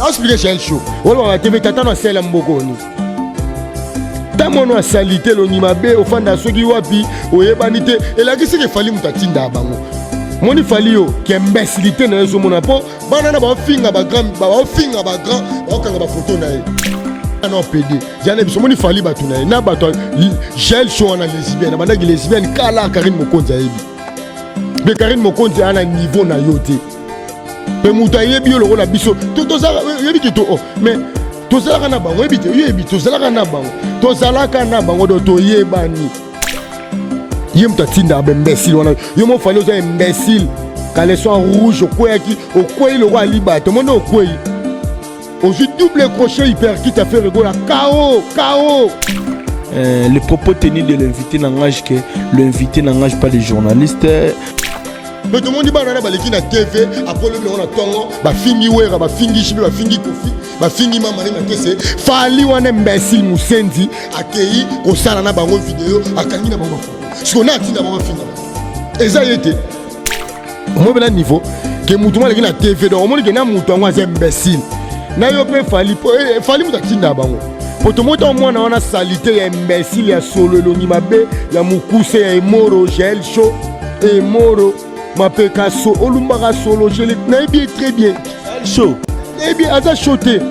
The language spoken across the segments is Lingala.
Expliquer Jael Show. Oloba TV tata na sela mbokoni. Tamono asali te elongi mabe ofanda soki wapi oyebani te elakisi ke Fally moto atinda bango. Moni Fally yo ke imbécilité na yo ezomona mpo bana na baofinga ba grand baofinga ba grand baokanga ba photo na ye. Non PD jana biso moni Fally bato na ye na bato Jael Show wana lesbienne abandaki lesbienne kala Karine Mokonzi ayebi. Mpe Karine Mokonzi ana niveau na yo te. Mpe moto ayebi yo lokola biso toyebi ke to oh, mais tozalaka na bango oyebi te oyebi tozalaka na bango tozalaka na bango do toyebani ye moto atindaka baimbécile wana yo mo Fally oza imbécile caleçon rouge okweyaki okwei lokola libata omoni okwei ozwi double crochet hyperkit affaire egola kao kao. Les propos tenus de l'invité n'engage que l'invité, n'engage pas les journalistes. Mais tomoni bana na baleki na TV après lobi nango na ntongo bafingi Wera, bafingi Jibe, bafingi Kofi, bafingi Mama na Kese. Fally wana imbécile musenzi akei kosala na bango video, akangi na bango bafoto sikoyo na atinda bango bafinga bango eza ye te. Omoi na niveau ke mutu moko aleki na TV, donc omoni ke na mutu yango aza imbécile na yo mpe Fally po Fally mutu atinda bango po tomoni ntango mwana wana salite ya imbécile ya solo elongi mabe ya mokuse ya emoro Jael Show emoro mapeka so olumbaka solo jele nayebi ye très bien. Show nayebi aza show te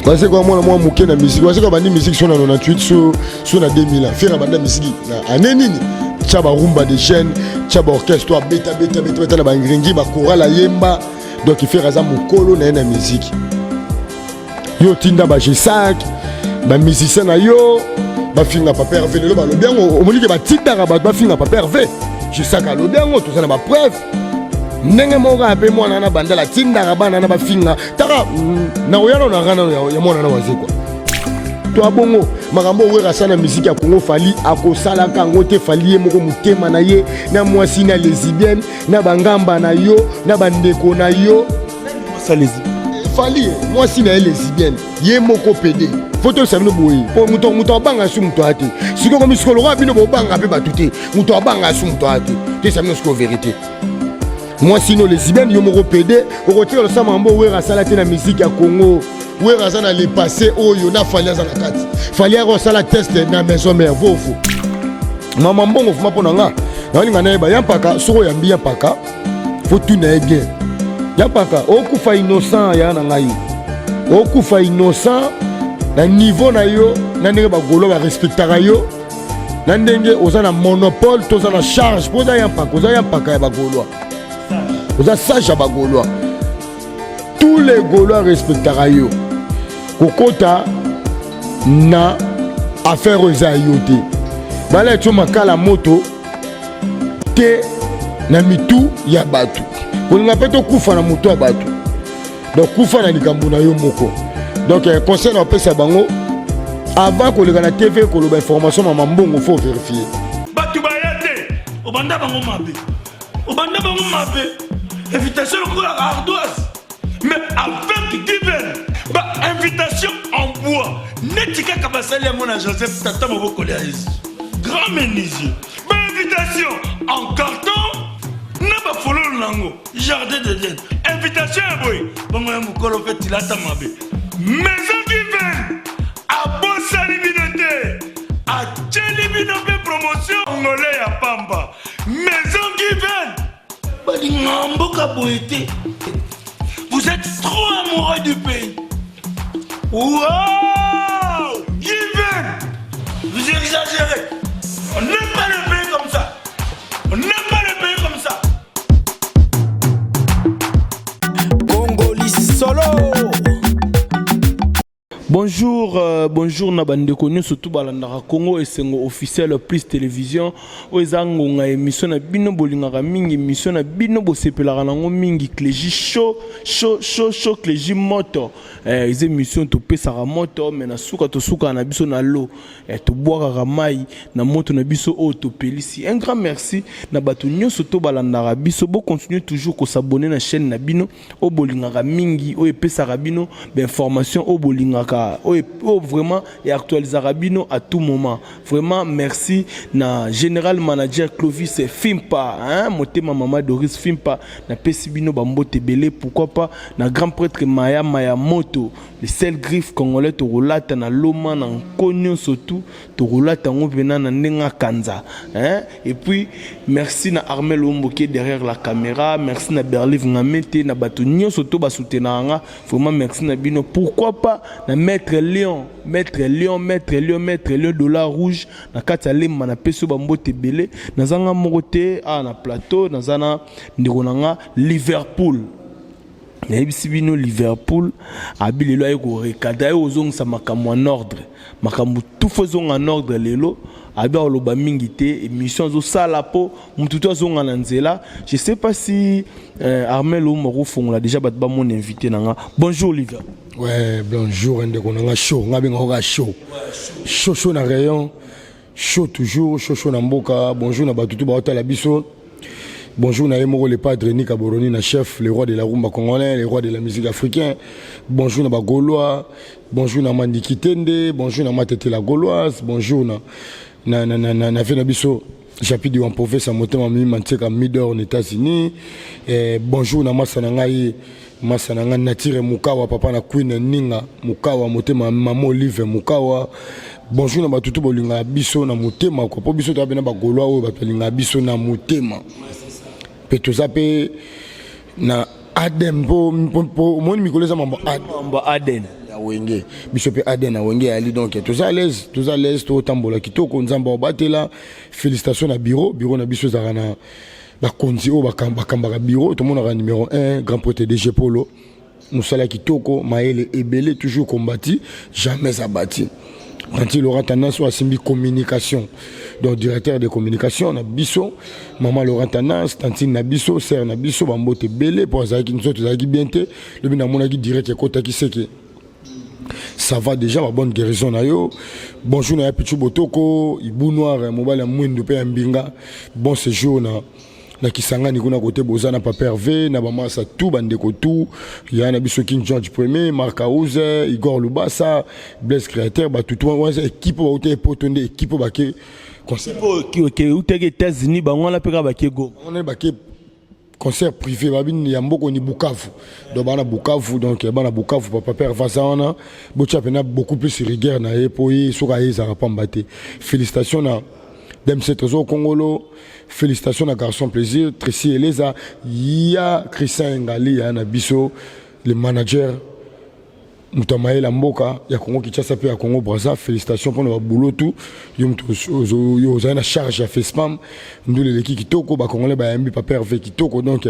Wazekwa mwana mwa moke na musique. Wazekwa bandi musique so na 98 so na 2000 Ferre banda musique na année nini tia barumba de chaîne tia baorchestre abeta beta beta beta na bangringi bachoral ayemba. Donc Ferre aza mokolo na ye na musique. Yo tinda ba G5 bamusicien na yo bafinga Papa Hervé lelo balobi yango omoni ke batindaka bato bafinga Papa Hervé. G5 alobi yango toza na bapreuve ndenge moko kaka mpe mwana na bandala atindaka bana na bafinga taka na koya nano na rana ya mwana na Wazekwa to abongo makambo oyo asala na musique ya Congo. Fally akosalaka yango te. Fally ye moko motema na ye na mwasi na lesbienne na bangamba na yo na bandeko na yo. Fally mwasi na ye lesbienne ye moko pede fo toyebisa bino boye po moto abanga su moto aya te. Sikoyo komi sikoyo lokola bino bobanga mpe bato te, moto abanga su moto aya te. Toyebisa bino sikoyo vérité: mwasi no lesbienne, yo moko pede okotika losala makambo Wera asala te na musique ya Congo. Wera aza na le passé oyo na Fally aza na kati. Fally aka osala test na Maison Mère vofu mama mbongo fuma mpo na nga naolinga nayeba ya mpaka soki oyambi ya mpaka fo tuna ye bien ya mpaka okufa innocent ya na ngai okufa innocent na niveau na yo na ndenge bagolo barespectaka yo na ndenge oza na monopole to oza na charge mpo oza ya mpaka, oza ya mpaka ya bagaulois, oza sage ya bagaulois, tous les Gaulois respectaka yo. Kokota na affaire oyo eza ya yo te, bala etio makala moto te na mitu ya bato kolinga mpe tokufa na motu ya bato. Donc kufa na likambo na yo moko. Donc conseil na opesa bango avant koleka na TV koloba information mama mbongo faut vérifier. Bato baya te, obanda bango mabe, obanda bango mabe invitation lokola ardoise, mais avec Given ba invitation en bois neti kaka basali yango na Joseph tata mobokoli ya Yesu grand menuisier, ba invitation en carton na bafololo nango jardin d'Eden, invitation ya boye bongo ya mokolo mpe tilata mabe. Maison Given abosani bino te, atieli bino mpe promotion ngole ya pamba. Maison Given balinga mboka boye te. Vous êtes trop amoureux du pays. Wow, Given, vous exagérez. On n'aime pas le pays comme ça, on n'aime pas le pays comme ça. Congoli solo. Bonjour, bonjour na bandeko nyonso tu balandaka Congo Esengo Officiel Plus Télévision. Oyo eza ngonga émission na bino bolingaka mingi, émission na bino bosepelaka nango mingi, Clégie Show, show show show, Clégie Moto. Eza émission topesaka moto, mais na suka tosukaka na biso na lo. Tobwakaka mai na moto na biso oyo topelisi. Un grand merci na bato nyonso to balandaka biso. Bocontinue toujours kos'abonner na chaîne na bino oyo bolingaka mingi, oyo epesaka bino bainformation oyo bolingaka. mboka oyo vraiment eactualisaka bino à tout moment. Vraiment merci na général manager Clovis Fimpa, hein, motema mama Doris Fimpa, napesi bino bambote ebele. Pourquoi pas na grand prêtre Maya Maya Moto, le seul griffe congolais tokolata na loma na nko nyonso tu tokolata yango mpena na ndenge akanza, hein? Et puis merci na Armel Ombo qui est derrière la caméra, merci na Berlive Ngamete, na bato nyonso to basoutenaka nga, vraiment merci na bino. Pourquoi pas na Maître Lion, Maître Lion, Maître Lion, Maître Lion dollar rouge na kati ya Lemba, napesi yo bambote ebele. Nazanga moko te awa na plateau, naza na ndeko na nga Liverpool. Nayebisi bino, Liverpool abi lelo aye korecadrer, aye kozongisa makambo en ordre, makambo tout ezonga en ordre. Lelo abi akoloba mingi te, émission azosala mpo motu to azonga na nzela. Je sais pas si Armel Omo akofongola déjà bato bamona invité na nga. Bonjour Liverpool. Ouais, bonjour ndeko na nga chaud, nga bengaka kaka chaud chaud chaud na rayon chaud, toujours chaud chaud na mboka. Bonjour na bato tu baotala biso. Bonjour na ye moko le padre Nika Boroni na chef, le roi de la rumba congolais, le roi de la musique africain. Bonjour na bagaulois, bonjour na Mandiki Tende, bonjour na Matete la gauloise, bonjour na ve na biso Japi di Wampofesa motema mimi Mantieka Midor na États-Unis. Eh, bonjour na masa na ngai, masa na ngai Natire Mukawa, papa na Queen Ninga Mukawa, motema mama Olive Mukawa. Bonjour na bato tu bolingaka biso na motema ko, mpo biso toza mpe na bagaulois oyo bato balingaka biso na motema, mpe toza mpe na ADN, mpo omoni mikolo eza mambo mambo ADN. Ya Wenge, biso mpe ADN ya Wenge yali. Donc toza à l'aise, toza à l'aise, totambola kitoko, Nzambe aobatela. Félicitation na bureau na biso, ezalaka na bakonzi oyo bakambaka bureau. Tomonaka numéro 1, grand prêtre DG Polo, mosala kitoko, mayele ebele, toujours combati, jamais abati. Tanti Laurent Tendance oyo asimbi communication, donc directeur de communication na biso, mama Laurent Tendance, tantine na biso, sere na biso, bambote ebele, mpo azalaki nzoto ezalaki bien te. Lobi namonaki direct ekotaki seke ça va déjà, ba bonne guérison na yo. Bonjour na ya Pichu Botoko Ibu Noir, mobali ya mwindu mpe ya mbinga. Bon séjour na Kisangani kuna kote boza na papa Hervé na bamasa tout, bandeko tout ya na biso, King George Premier, Mark Auze, Igor Lubasa, Blaise Créateur, bato tout wana, équipe bauta epoto nde équipe bake concert Eutaki États-Unis, bango wana mpe kaka bake Goma. Wana bake concert privé babini ya mboko ni Bukavu, donc bana Bukavu, donc bana Bukavu, papa père vaza wana, botia mpena beaucoup plus rigueur na ye mpo ye soki aye ezalaka pamba te. Félicitation na Dmc Trésor Congolo, félicitation na Garçon Plaisir Tracy Eleza ya Christian Engali ya na biso, le manager, moto ya mayele ya mboka ya Congo Kinshasa mpe ya Congo Braza. Félicitation mpona babulo tu yo moto yo ozali na charge ya Fespam. Ndula eleki kitoko, bacongolais bayambi papa Hervé kitoko. Donc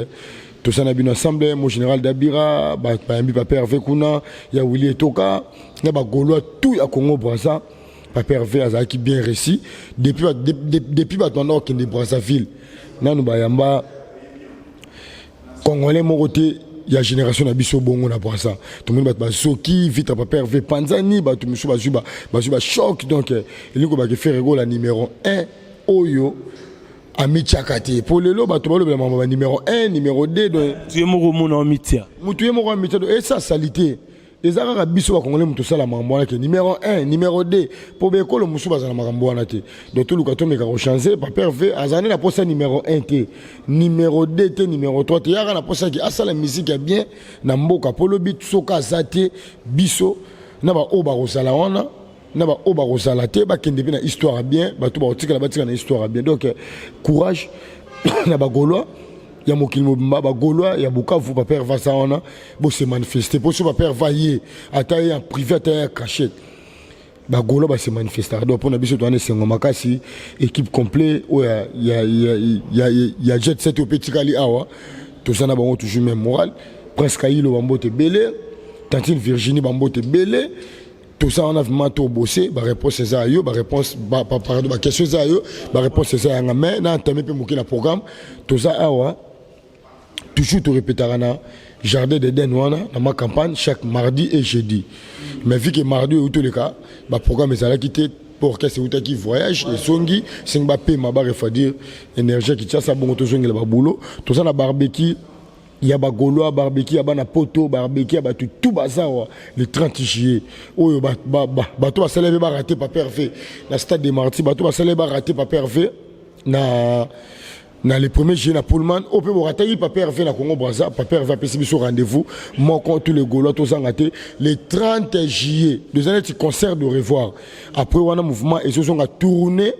tosala na bino ensemble, mo général Dabira, bayambi papa Hervé kuna ya Willi Etoka na bagaulois tout ya Congo Braza. Papa Hervé azalaki bien réussi depuis bato banda kokende Brazzaville, nanu bayamba congolais moko te ya génération na biso bongo na Braza. Tomoni bato bazoki vitre, papa Hervé panzani, bato mosusu bazwi bachoc. Donc elingi kobaki Ferre Gola numéro 1 oyo amitiaka te, po lelo bato balobela makambo ba numéro 1, numéro 2, donc Ye moko omona omitia. Motu ye moko amitia, donc esa asali te. Eza kaka biso bakongole moto osala makambo wana ke numéro 1, numéro 2, mpo baekolo mosusu bazala makambo wana te. Donc toluka tomeka kochanger. Papa Hervé azala nde na posa numéro 1 te, numéro 2 te, numéro 3 te, yaka na posaki asala musique ya bien na mboka, mpo lobi soki aza te, biso na baoyo bakozala wana na baoyo bakozala te, bakende mpe na histoire ya bien, bato bakotikala batika na histoire ya bien. Donc courage na bagaulois ya mokili mobimba, bagaulois ya Bukavu. Papa Hervé aza wana, bose manifeste, mpo so papa Hervé ye, ata ye en privé, ata ye ya cachette, bagaulois base manifestaka. Donc mpona biso towana esengo makasi, équipe complet oyo ya jet set oyo mpe etikali awa, toza na bango toujours même moral. Prince Kailo, bambote ebele. Tantine Virginie, bambote ebele. Toza wana vraiment tobose. Baréponse eza ya yo, baréponse, pardon, baquestion eza ya yo, baréponse eza yanga, mais na entame mpe moke na programme. Toza awa toujours, torépétaka na Jardin d'Eden wana na ma campagne chaque mardi et jeudi, mais vu que mardi oyo toleka baprogramme ezalaki te po orchestre eutaki voyage, ezongi, sengi bapema, barefroidir énergie ya Kinshasa, bongo tozongela babulo. Toza na barbecue. Ya bagaulois, barbecue ya bana poto, barbecue ya bato tout bazawa le 30 juillet. Oyo bato basala mpe barater Papa Hervé na stade de Martyr, bato basala barater Papa Hervé na le 1er juillet na Pullman, oyo mpe borataki Papa Hervé na Congo Braza. Papa Hervé apesi biso rendez-vous moko, tous les Gaulois tozanga te le 30 juillet. Toza neti concert de revoir. Après wana, mouvement ezozonga tournée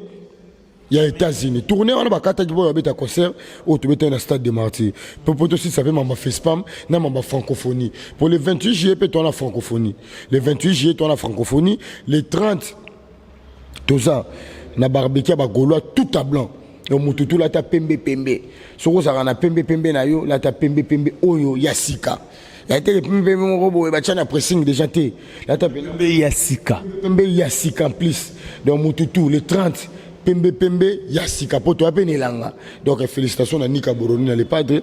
ya États-Unis. Tournée wana bakataki mpo babeta concert oyo tobetaki na stade de Martyr, mpo tosisa mpe mamba Fespam na mamba Francophonie. Pour le 28 juillet mpe towana Francophonie, le 28 juillet towana Francophonie, le 30 toza na barbecue ya bagaulois tout à blanc. Yo motu tu lata pembe pembe, soki ozalaka na pembe pembe na yo, lata pembe pembe oyo ya sika ya teke, pembe pembe moko boye batia na pressing déjà te, lata pembe ya sika. Pembe ya sika en plus. Donc motu tu le 30, pembe pembe ya sika, po toya mpe na elanga. Donc félicitation na Nika Boroni na Le Padre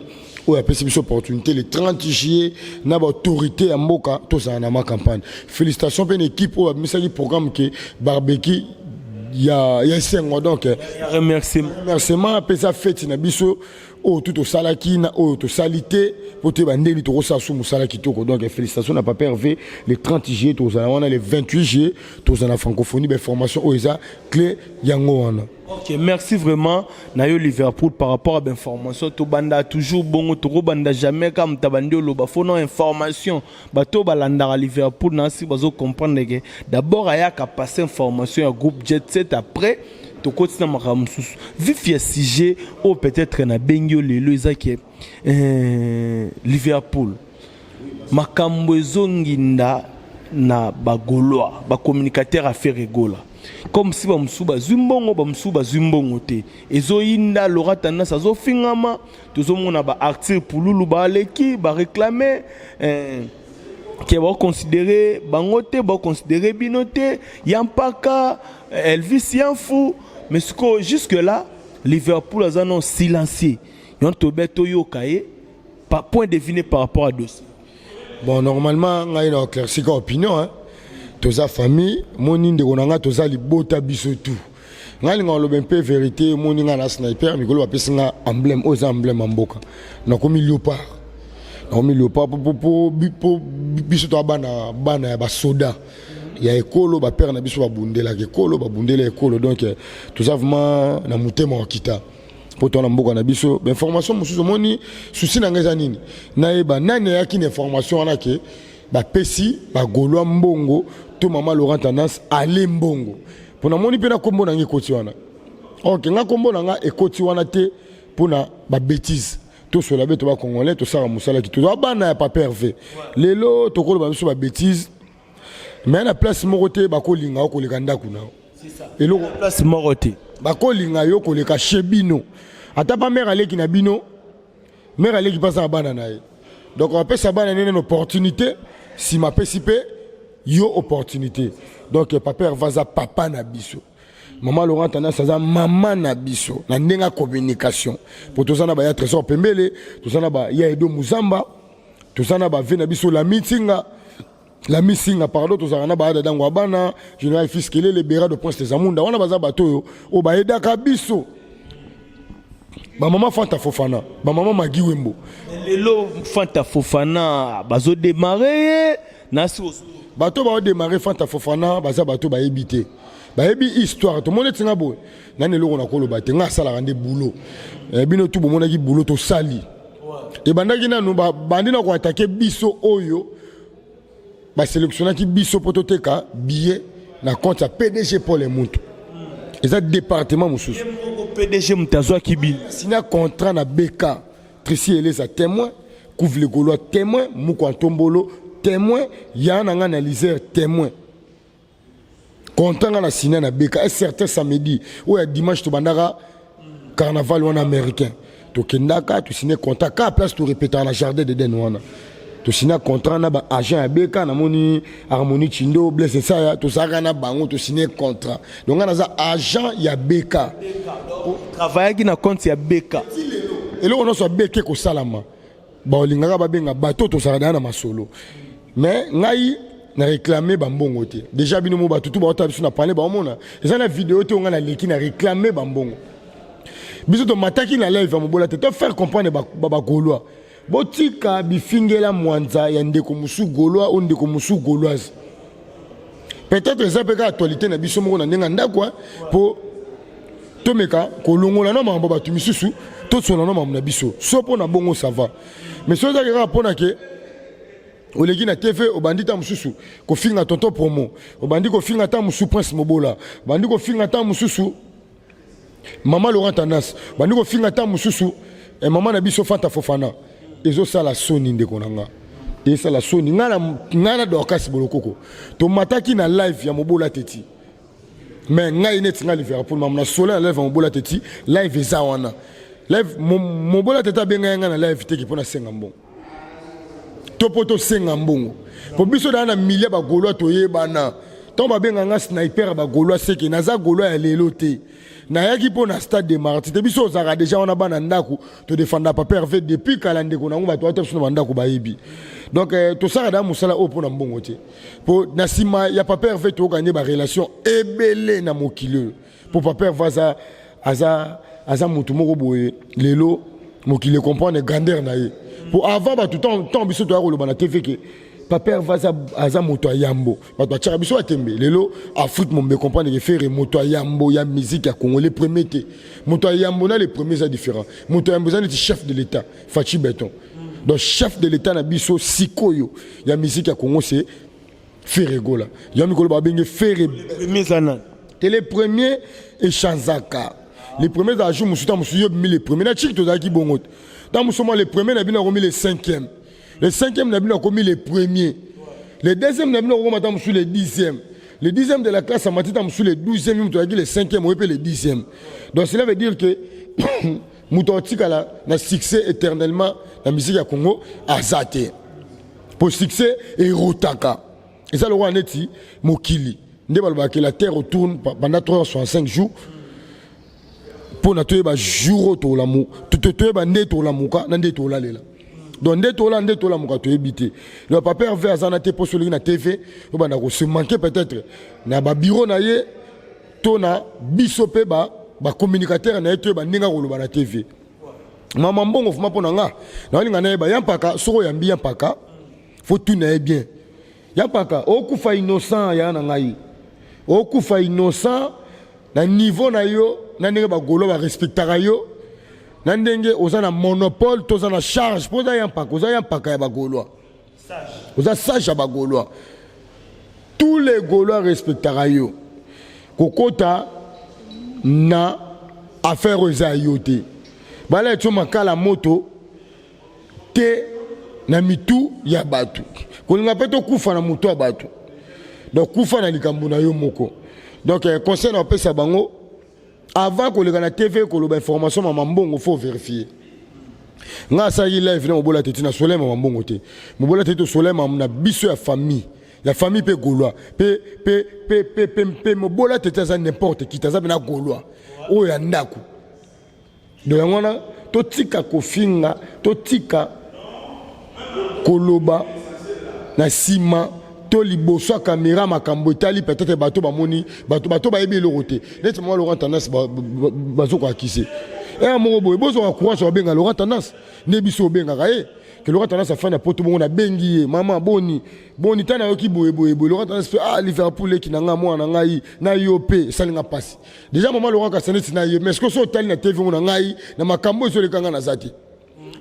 oyo apesi biso opportunité le 30 juillet na baautorité ya mboka tozala na ma campagne. Félicitation mpe na équipe oyo abimisaki programme ke barbecue ya esengo. Donc remerciement. Remerciement apesa feti na biso oyo tu tosalaki na oyo tosali te, po toyeba ndeni tokosala su mosala kitoko. Donc félicitation na Papa Hervé. Le 30 juillet tozala wana, le 28 juillet tozala na Francophonie. Bainformation oyo eza clé, yango wana. Ok, merci vraiment na yo Liverpool par rapport à l'information. Tobanda toujours bongo, tokobanda jamais ka moto abandi oloba fo na information. Bato balandaka Liverpool na si bazo comprendre que d'abord ayaka passer information ya groupe Jet Set, après tokoti na makambo mosusu. Vif ya sujet oyo peut-être nabengi yo lelo eza ke Liverpool, makambo ezonginda na bagaulois, bacommunicateur ya Ferre Gola, comme si bamosusu bazwi mbongo, bamosusu bazwi mbongo te. Ezoyinda, Laura Tendance azofingama, tozomona ba Arthur Pululu baleki baréclame ke baconsidérer bango te, baconsidérer bino te, ya mpaka Elvis Yanfu. Mais sikoyo jusque là Liverpool aza non silencieux. Yon tobe toyoka ye pa point de vue par rapport à dossier. Bon, normalement ngai na éclaircika opinion, hein. Toza famille, moni ndeko na ngai, toza libota biso tu. Ngai linga oloba mpe vérité. Moni ngai na sniper, mikolo bapesi nga emblème oyo eza emblème ya mboka. Nakomi léopard, nakomi léopard po biso toa bana, bana ya basoda ya ekolo. Bapère na biso babundelaka ekolo, babundela ekolo. Donc toza vraiment na motema wakita mpo toa na mboka na biso. Bainformation mosusu, omoni, susi na ngai eza nini? Nayeba nani ayaki na information wana ke bapesi bagaulois mbongo to mama Laurent Tendance ale mbongo, mpo namoni mpe na nkombo na ngai ekoti wana. Ok, nga nkombo na nga ekoti wana te mpona babêtise. Tosola be, to bacongolais tosala mosala kitoko, toza bana ya Papa Hervé. Lelo tokoloba biso babêtise, mais na place moko te bakolinga yo koleka ndako na yo. Eloko place moko te. Bakolinga yo koleka chez bino, ata pa mare aleki na bino, mare aleki mpe aza na bana na ye. Donc apesa bana nene na opportunité, nsima apesi mpe yo opportunité. Donc Papa Hervé aza papa na biso, mama Laurent Tendance aza mama na biso na ndenge ya communication, po toza na baya Trésor Pembele, toza na baya Edo Muzamba, toza na bave na biso la mitinga, la misinga, pardon, tozalaka na baya Dadango ya bana général Fils Kelele Berado, Prince de Zamunda. Wana baza bato oyo bayedaka biso, bamama Fanta Fofana, bamama Magi Wembo. Lelo Fanta Fofana bazodémarrer ye nasi. Bato baodémarrer Fanta Fofana baza bato bayebi te, bayebi histoire. Tomoni etinga boye, nani eloko nakoloba te. Nga asalaka nde boulot. Bino tu bomonaki boulot tosali. Ebandaki nanu bandi na koattaquer biso oyo basélectionnaki biso mpo toteka billet na compte ya PDG Paul Emuntu. Eza département mosusu. PDG moto azwaki bino. Signa contrat na BK, Trisi Eleza témoin, Couvre le Gaulois témoin, Moko Antombolo témoin, ya na nga na liser témoin. Contrat nga na signa na BK un certain samedi oyo ya dimanche tobandaka carnaval wana américain, tokendaka tosigne contrat ka place torépétaka na Jardin d'Eden wana. Tosigna contrat na baagent ya BK, namoni Harmonie Chindo, Blaise Esaya, tozalaka na bango, tosigne contrat. Donc nga naza agent ya BK. Travaillaki na compte ya BK. Eloko nyonso ya BK ekosalama, balingaka babenga bato, tozalaka daya na masolo. Mais ngai na réclame bambongo te. Déjà bino mo bato tu baota biso na pane, baomona eza na video te. Onga naleki na réclame bambongo, biso tomataki na live ya mobola te to faire comprendre bagaulois. Botika bifingela mwanza ya ndeko mosusu gaulois o ndeko mosusu gauloise. Peut-être eza mpe kaka actualité na biso moko na ndenge ya ndako mpo tomeka kolongola na makambo bato misusu, tosola na makambo na biso so mpo na bongo ça va. Mais so ezaki kaka mpo na ke oleki na TV, obandi ta mosusu kofinga Tonton Promo, obandi kofinga ta mosusu Prince Mobola, obandi kofinga ta mosusu Mama Laurent Tendance, obandi kofinga ta mosusu mama na biso Fanta Fofana, ezosala soni ndeko na nga, ezosala soni. Ngai na Dorcas Bolokoko tomataki na live ya Mobola Teti, mais ngai neti ngai Liverpool mamu na sola na live ya Mobola Teti. Live eza wana, live Mobola Teti abengai ngai na live teki mpo nasenga mbongo to mpo tosenga mbongo, po biso daa na milia bagaulois toyebana. Ntango babenga nga sniper ya bagaulois, seke naza gaulois ya lelo te, nayaki mpo na Stade de Martyr te. Biso ozalaka deja wana bana ndako, todefanda papa Hervé depuis kala. Ndeko nango bato ata biso na bandako bayebi. Donc tosalaka daa mosala oyo mpo na mbongo te, mpo na nsima ya papa Hervé toyoka nde barelation ebele na mokili oyo, mpo papa Hervé aza motu moko boye. Lelo mokili ecomprendre grandeur na ye, mpo avant bato ntango biso toya koloba na TV ke papa Hervé aza moto ya yambo, bato batiaka biso batembe. Lelo Afrique mombe comprendre ke Ferre moto ya yambo ya musique ya Congo, le premier te. Moto ya yambo na le premier eza différent. Moto ya yambo eza neti chef de l'État Fatshi Béton. Donc chef de l'État na biso sikoyo ya musique ya Congo, c'est Ferre Gola. Ya mikolo babenge Ferre Premier eza nani? Te, le premier echanzaka. Le premier ezala jour mosusu, ta mosusu yo bimi le premier. Na chiki tozalaki bongo te. Ta mosusu mwa le premier na bino akomi le cinquième, le cinquième na bino akomi le premier, le deuxième na bino akokoma ta mosusu le 10e, le 10e de la classe amati ta mosusu le 12e. Moto azalaki le cinquième oye mpe le 10e. Donc cela veut dire que moto akotikala na succès éternellement na musique ya Congo aza te, po succès erotaka. Eza lokola neti mokili nde balobaka la terre tourne pendant 365 jours. Mpo na toyeba jour oyo tolamu, toyeba nde tolamuka na nde tolalela. Donc nde tola nde tolamuka toyebi te. Donc papa Hervé aza na te mpo soki na TV obanda kose manquer peut-être na babureau na ye to na biso mpe bacommunicateur na ye, toyeba ndenge akoloba na TV. Mama mbongo fuma mpo na nga naolinga nayeba ya mpaka. Soki oyambi ya mpaka, faut tuna ye bien. Ya mpaka okufa innocent ya na ngai, okufa innocent na niveau na yo, na ndenge bagaulois barespectaka yo, na ndenge oza na monopole to oza na charge, mpo oza ya mpaka, oza ya mpaka ya bagaulois, oza sage ya bagaulois, tous les Gaulois respectaka yo. Kokota na affaire oyo eza ya yo te, bala etio makala moto te na mitu ya bato. Kolinga mpe tokufa na motu ya bato, donc kufa na likambo na yo moko. Donc conseil na opesa bango, avant koleka na TV koloba information mama mbongo, faut vérifier. Nga asalaki live na Mobola Teti na soleil mama mbongo te. Mobola Teti tosoleil mama na biso ya famille, ya famille mpe gaulois mpe mpe mpe mpe mpe mpe. Mobola Teti aza n'importe qui te, aza mpe na gaulois oyo ya ndako. Donc yango wana totika kofinga, totika koloba na nsima to liboso ya kamera makambo etali peut-être bato bamoni, bato bayebi eloko te. Neti mama Laurent Tendance, bazokoakise ere moko boye, bozwaka courage babenga Laurent Tendance nde biso obengaka ye ke Laurent Tendance afandi na poto. Bongo nabengi ye: "Mama, boni boni?" Ta nayoki boye boye boye. Laurent Tendance mpe: "Ah, Liverpool, leki na nga, mwana na ngai na yo mpe esalinga mpasi." Déjà mama Laurent kasa neti na ye, mais ce que so otali na TV ngo na ngai na makambo ezoleka, ngai naza te.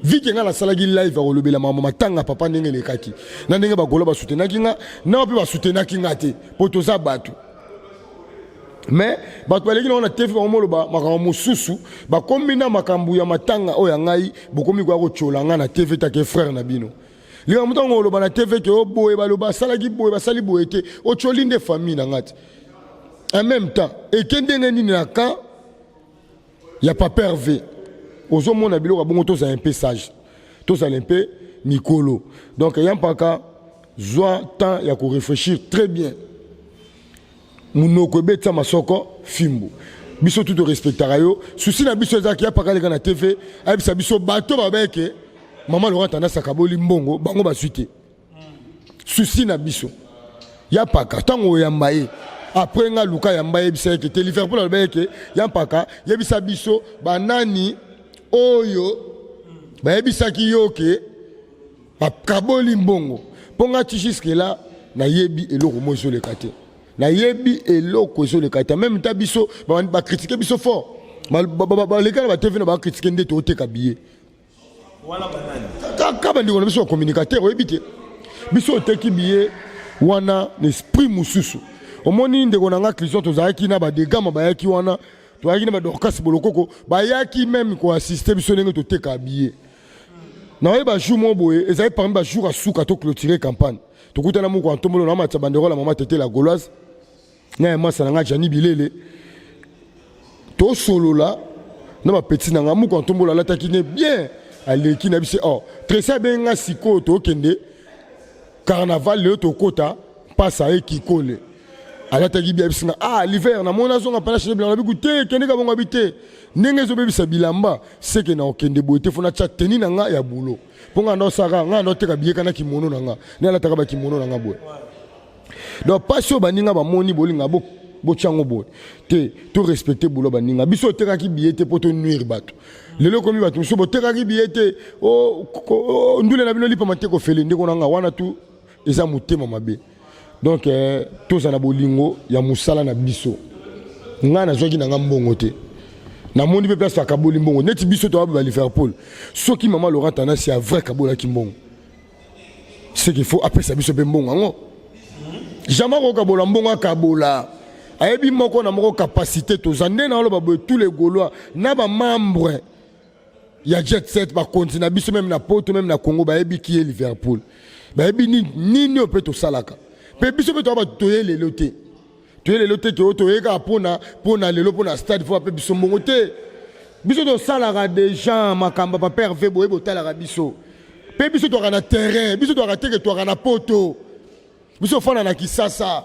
Vike ngai nasalaki live ya kolobela makambo matanga papa, ndenge elekaki na ndenge bagaulois basoutenaki nga nao mpe basoutenaki nga te, mpo toza bato. Mais bato baleki nango na TV, bango moloba makambo mosusu, bakomi na makambo ya matanga oyo ya ngai, bokomi koya kotiola ngai na TV take frère na bino. Likambo ntango oloba na TV ke o boye, baloba asalaki boye, basali boye te, otioli nde famille na nga te. En même temps eke ndenge nini na camp ya papa Hervé ozomona biloko ya bongo? Tozala mpe sage, tozala mpe mikolo. Donc ya mpaka zwa temps ya koréfléchir très bien. Monoko ebetisa masoko fimbu. Biso tu torespectaka yo. Susi na biso ezalaki ya mpaka aleka na TV ayebisa biso bato babeke mama Laurent Tendance akaboli mbongo, bango bazwi te. Susi na biso ya mpaka, ntango oyamba ye après nga, luka yamba, yebisa ye ke te Liverpool aloba ye ke ya mpaka yebisa biso banani oyo bayebisaki yo ke. Bakaboli mbongo mpo nga ti jusque là nayebi eloko mo ezoleka te, nayebi eloko ezoleka te. Même ta biso bacritiquer biso fort, baleka na baTV na bacritiquer nde tooteka billet kaka bandeko na biso bacommunicateur. Oyebi te, biso oteki billet wana na esprit mosusu. Omoni, ndeko na nga Christian, tozalaki na badegama bayaki wana, toyaki na badorcas Bolokoko, bayaki même koassister biso ndenge toteka billet. Naoyeba jour moko boye, ezali parmi bajour asuka toclôturer campagne, tokutana moko ya ntombolo na matisa banderole ya mama Tete la Gauloise na ya masa na nga Jani Bilele. Tosolola na bapeti na nga, moko ya ntombolo alataki ne bien, aleki na biso. Oh, Tresi abengi nga, sikoyo tokende carnaval lelo, tokota mpasa ye kikole alataki bia biso nga. Ah, l'hiver namoni azonga mpena chez bilamba biku te, kende ka bongo abi te, ndenge ezobebisa bilamba seke na okende boye te, fo natya teni na nga ya bulo mpo nga ndosaka nga ndoteka biyeka na kimono na nga nde alataka bakimono na nga boye. Donc pasi oyo baninga bamoni, bolinga botya yango boye te, to respecte boulot baninga. Biso otekaki billet te mpo tonuire bato. Lelo ekomi bato mosusu botekaki billet te, ndule na bino lipama te, kofele ndeko na nga wana tu eza motema mabe. Donc toza na bolingo ya mosala na biso. Ngai nazwaki na nga mbongo te, namoni mpe place bakaboli mbongo neti biso toya ba Liverpool. Soki mama Laurent Tanasi ya vrai kabolaki mbongo, ce qu'il faut apesa biso mpe mbongo yango. Jamais akokabola mbongo, akabola ayebi moko na moko capacité toza nde na oloba boye. Tous les Gaulois na bamembre ya Jet Set, bakonzi na biso même na Poto, même na Congo, bayebi ki ye Liverpool, bayebi nini oyo mpe tosalaka. Mpe biso mpe toya bato, toye lelo te, toye lelo te ke oyo toye kaka mpona lelo, mpona stade fo bape biso mbongo te. Biso tosalaka déjà makambo ya papa Herve boye, botalaka biso mpe biso twaka na terrain, biso twaka teke, twaka na Poto, biso ofanda na Kisasa,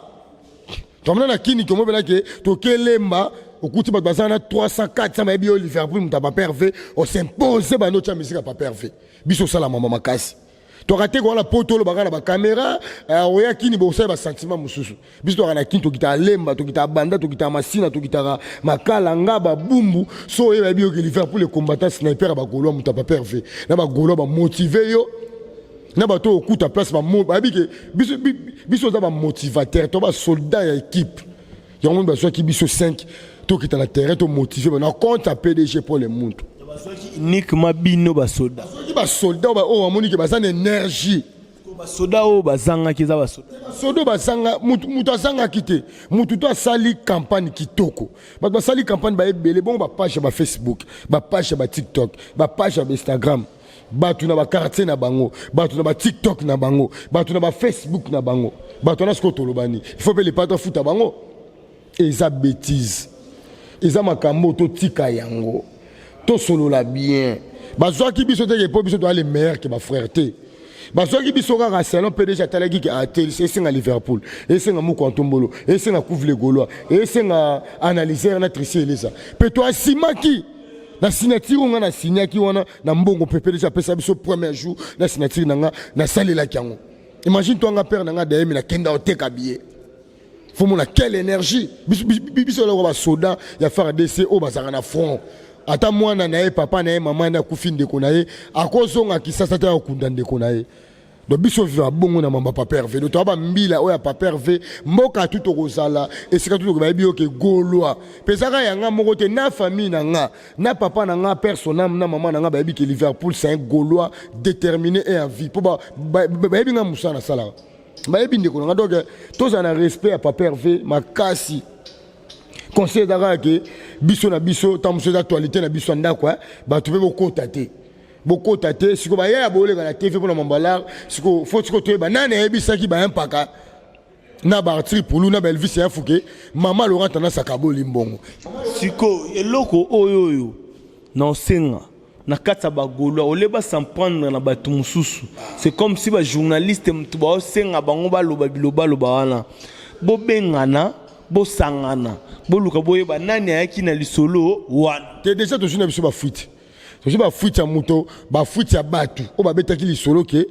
twamona na Kini komobelake tokelemba, okuti bato baza na 300 400, bayebi yo Liverpool, moto ya papa Herve, os'impose bando otya misika papa Herve. Biso osala mama makasi, twaka te kowana Poto olobaka na bacaméra, oya Kini bosala basentiment mosusu. Biso twaka na Kini, tokitaka Lemba, tokitaka Banda, tokitaka Masina, tokitaka Makala, Ngaba, Bumbu. So oyeba yebi yoke Liverpool ecombattant sniper ya bagaulois, moto ya papa Herve na bagaulois bamotive yo na bato oyo okuta place, bayebi ke biso oza bamotivateur to basoldat ya équipe yango. Moni bazwaki biso 5, tokita na terrain, tomotive na compte ya PDG Paul Muntu. Bazwaki uniquement bino basoda? Bazwaki basoldat oyo bamoni ke baza na énergie. Basoda oyo bazangaki eza basoda? Basoda oyo bazanga, mutu azangaki te, mutu to asali campagne kitoko. Bato basali campagne baebele bongo, bapage ya bafacebook, bapage ya batiktok, bapage ya bainstagram, bato na baquartier na bango, bato na batiktok na bango, bato na bafacebook na bango. Bato wana sikoyo tolobani, il faut mpe lepata afuta bango. Eza bétise, eza makambo totika yango, tosolola bien. Bazwaki biso teke mpo biso toza le meilleur ke bafrère te. Bazwaki biso kaka selon PDG atalaki ke atel esenga Liverpool, esenga moko Antombolo, esenga Couvre le Gaulois, esenga analyseur na Trici Elisa. Mpe toasimaki na signature oyo nga nasignaki wana na mbongo mpe PDG apesa biso premier jour na signature na nga, nasalelaki yango. Imagine to nga père na nga dayemi, nakenda oteka billet, faut mona quelle énergie. Biso eloko basoda ya FARDC oyo bazalaka na front, ata mwana na ye, papa na ye, mama na ye akufi, ndeko na ye akozonga Kisasa te, akokunda ndeko na ye. Donc biso viva bongo na mamba papa Herve. Donc toya bambila oyo ya papa Herve, mboka tu tokozala, esika tu bayebi yo ke Gaulois mpe ezaka yanga moko te, na famille na nga, na papa na nga personam, na mama na nga, bayebi ke Liverpool c'est un Gaulois déterminé et en vie, mpo bayebi nga mosala nasalaka, bayebi ndeko na nga. Donc tozala na respect ya papa Herve makasi. Conseil eza kaka ke biso na biso, ntango mosusu eza actualité na biso ya ndako, bato mpe bokota te, bokota te. Sikoyo bayaya boleka na TV mpona mambalar. Sikoyo fo sikoyo toyeba nani ayebisaki bayampaka na baartiri pulu na baelvis ya fuke mama Laurent Tanasaka aboli mbongo. Sikoyo eloko oyo na osenga na kati ya bagaulois ole bas'en prendre na bato mosusu, c'est comme si bajournaliste moto baosenga bango baloba bilobaloba wana. Bobengana, bosangana, boluka boyeba nani ayaki na lisolo wana. Te, déjà tozwi na biso bafuite, tozwi bafuite ya moto, bafuite ya bato oyo babetaki lisolo ke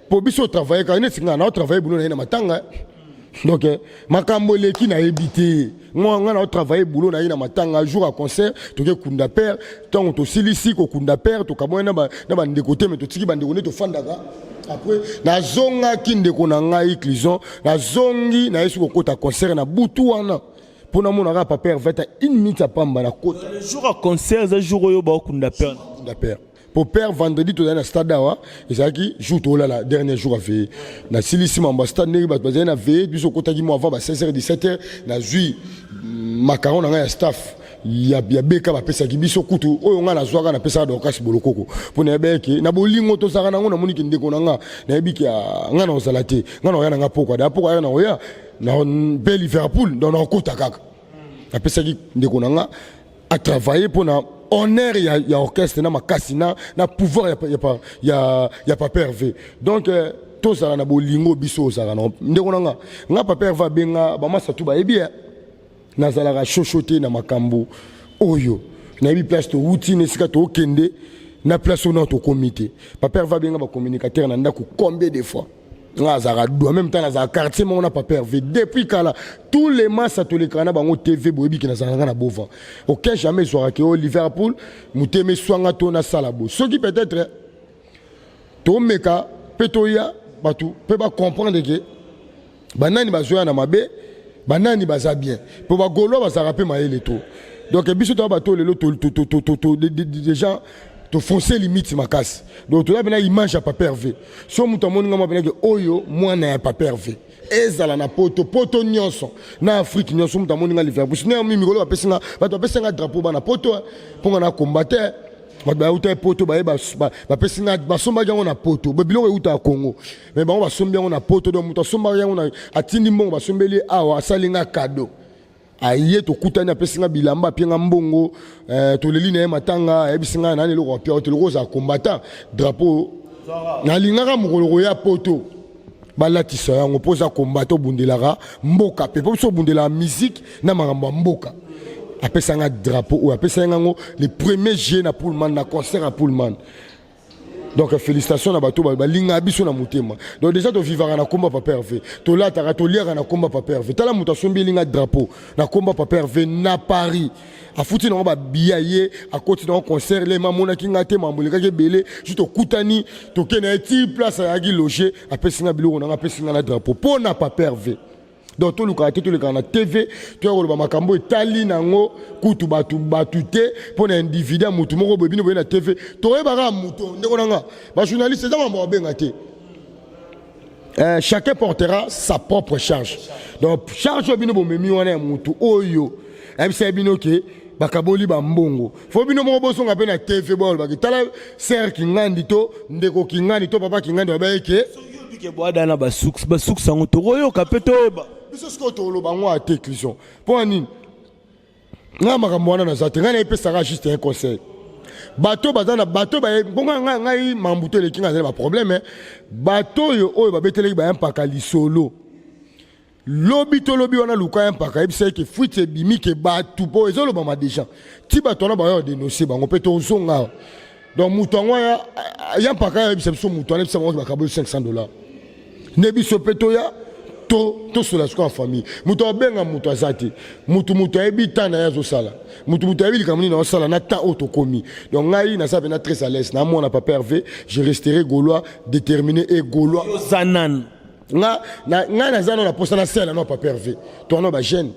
po biso otravaille kaka neti ngai na otravaille boulot na ye na matanga. Donc makambo eleki nayebi te. Nga na otravaille boulot na ye na matanga, jour ya concert toke kunda père. Ntango tosilisi kokunda père, tokabwani na bandeko te, me totiki bandeko nde tofandaka. Après nazongaki, ndeko na ngai Cluson, nazongi, nayesi kokota concert na butu wana mpo namonaka papa Herve ata une minute ya pamba, nakota. Le jour ya concert eza jour oyo baokunda père? Kunda père, po père vendredi tozali na stade awa, ezalaki jour tolala, dernier jour aveye. Nasilisi mambo ya stade, ndenge bato bazali na veye, biso okotaki mo avant ba 16 h 17 h. Nazwi macaron na ngai ya staff ya beka bapesaki biso kutu oyo ngai nazwaka, napesaka Dorcas Bolokoko, mpo nayebi eke na bolingo tozalaka nango. Namoni ke ndeko na nga, nayebi ke ngai na kozala te, ngai na koya na nga pokwa da pokwa ya na koya mpe Liverpool. Donc nakokota kaka, napesaki ndeko na nga atravaille mpona honneur ya orchestre na makasi na pouvoir ya papa Hervé. Donc tozala na bolingo, biso ozalaka na ndeko na nga. Nga papa Hervé abenga bamasa tu, bayebi ya nazalaka shosho te na makambo oyo. Nayebi place towuti na esika tookende na place oyo nao tokomi te. Papa Hervé abenga bacommunicateur na ndako combien de fois? Nga azalaka du en même temps, nazalaka quartier moko na papa Hervé depuis kala. Tous les masa tolekaka na bango TV, boyebi ke nazalaka na bova aucun jamais ezwaka ke o Liverpool motema eswanga to nasala boye. Soki peut-être tomeka mpe toya bato mpe bacomprendre ke banani bazoya na mabe, banani baza bien, mpo bagaulois bazalaka mpe mayele to. Donc biso toya bato lelo déjà tofonce limite makasi. Donc toza mpena image ya papa Hervé. So moto amoni nga mwa mpenake oyo mwana ya papa Hervé, ezala na poto, poto nyonso, na Afrique nyonso, moto amoni nga Liverpool ne mi mikolo bapesi nga, bato bapesi nga drapeau bana poto mpo nga na combattre. Bato bauta poto baye, bapesi nga, basombaki yango na poto. Biloko eutaka Congo, mais bango basombi yango na poto. Donc moto asombaki yango, atindi mbongo, basombeli awa, asali nga cadeau, aye, tokutani, apesi nga bilamba, apie nga mbongo. Toleli na ye matanga, ayebisi nga nani eloko apia te, eloko ozala combattant, drapeau nalingaka mokolo koya poto balatisa yango mpo oza combattant, obundelaka mboka mpe mpo biso obundelaka musique na makambo ya mboka. Apesanga drapeau oyo, apesaki yango le premier juillet na Pullman, na concert ya Pullman. Donc félicitation na bato balingaka biso na motema. Donc déjà tovivaka na komba papa Hervé, tolataka, toliaka na komba papa Hervé. Tala moto asombi elinga drapeau na komba papa Hervé na Paris, afuti nango babiya, ye akoti nango concert. Lema amonaki nga te, mambo elekaki ebele. Ju tokutani, tokende ye ti place ayaki loge, apesi nga biloko nanga, apesi nga na drapeau mpo na papa Hervé. Donc tolukaka te, tolekaka na TV, toya koloba makambo etali nango kutu bato bato te mpo na individu ya motu moko boye. Bino boye na TV, toyebaka moto, ndeko na nga bajournaliste, eza mambo babenga te. Chacun portera sa propre charge. Donc charge oyo bino bomemi wana ya motu oyo ayebisa bino ke bakaboli bambongo, fo bino moko bosonga mpe na TV, boyolobaki tala ser Kingandi to ndeko Kingandi to papa Kingandi babaye ke. Ke bwada na basuks basuks yango, tokoyoka mpe toyeba. Biso sikoyo toloba yango ate éclusion mpo ya nini? Ngai makambo wana naza te. Ngai nayepesaka juste un conseil. Bato baza na bato bongo ngai ngai mambuto eleki, ngai azali baproblème. Bato oyo babetelaki baya mpaka lisolo lobi, tolobi wana, luka ya mpaka, yebisa eke fuite ebimi ke bato mpo ezolobama déjà ti bato wana baya kodénoncer bango mpe tozonga awa. Donc moto yango ya mpaka ayebisa biso, moto wana yebisa bango bakaboli 500 $ nde biso mpe toya tosola sikoyo ya famille. Moto abenga moto aza te. Motu ayebi temps na ye azosala, motu ayebi likambo nini azosala na temps oyo tokomi. Donc ngai naza mpena très à l'aise na mwana papa Hervé. Je resterai gaulois déterminé et gaulois. Oza nani? Nga ngai naza nano na posa nasala na papa Hervé. Towana bajeune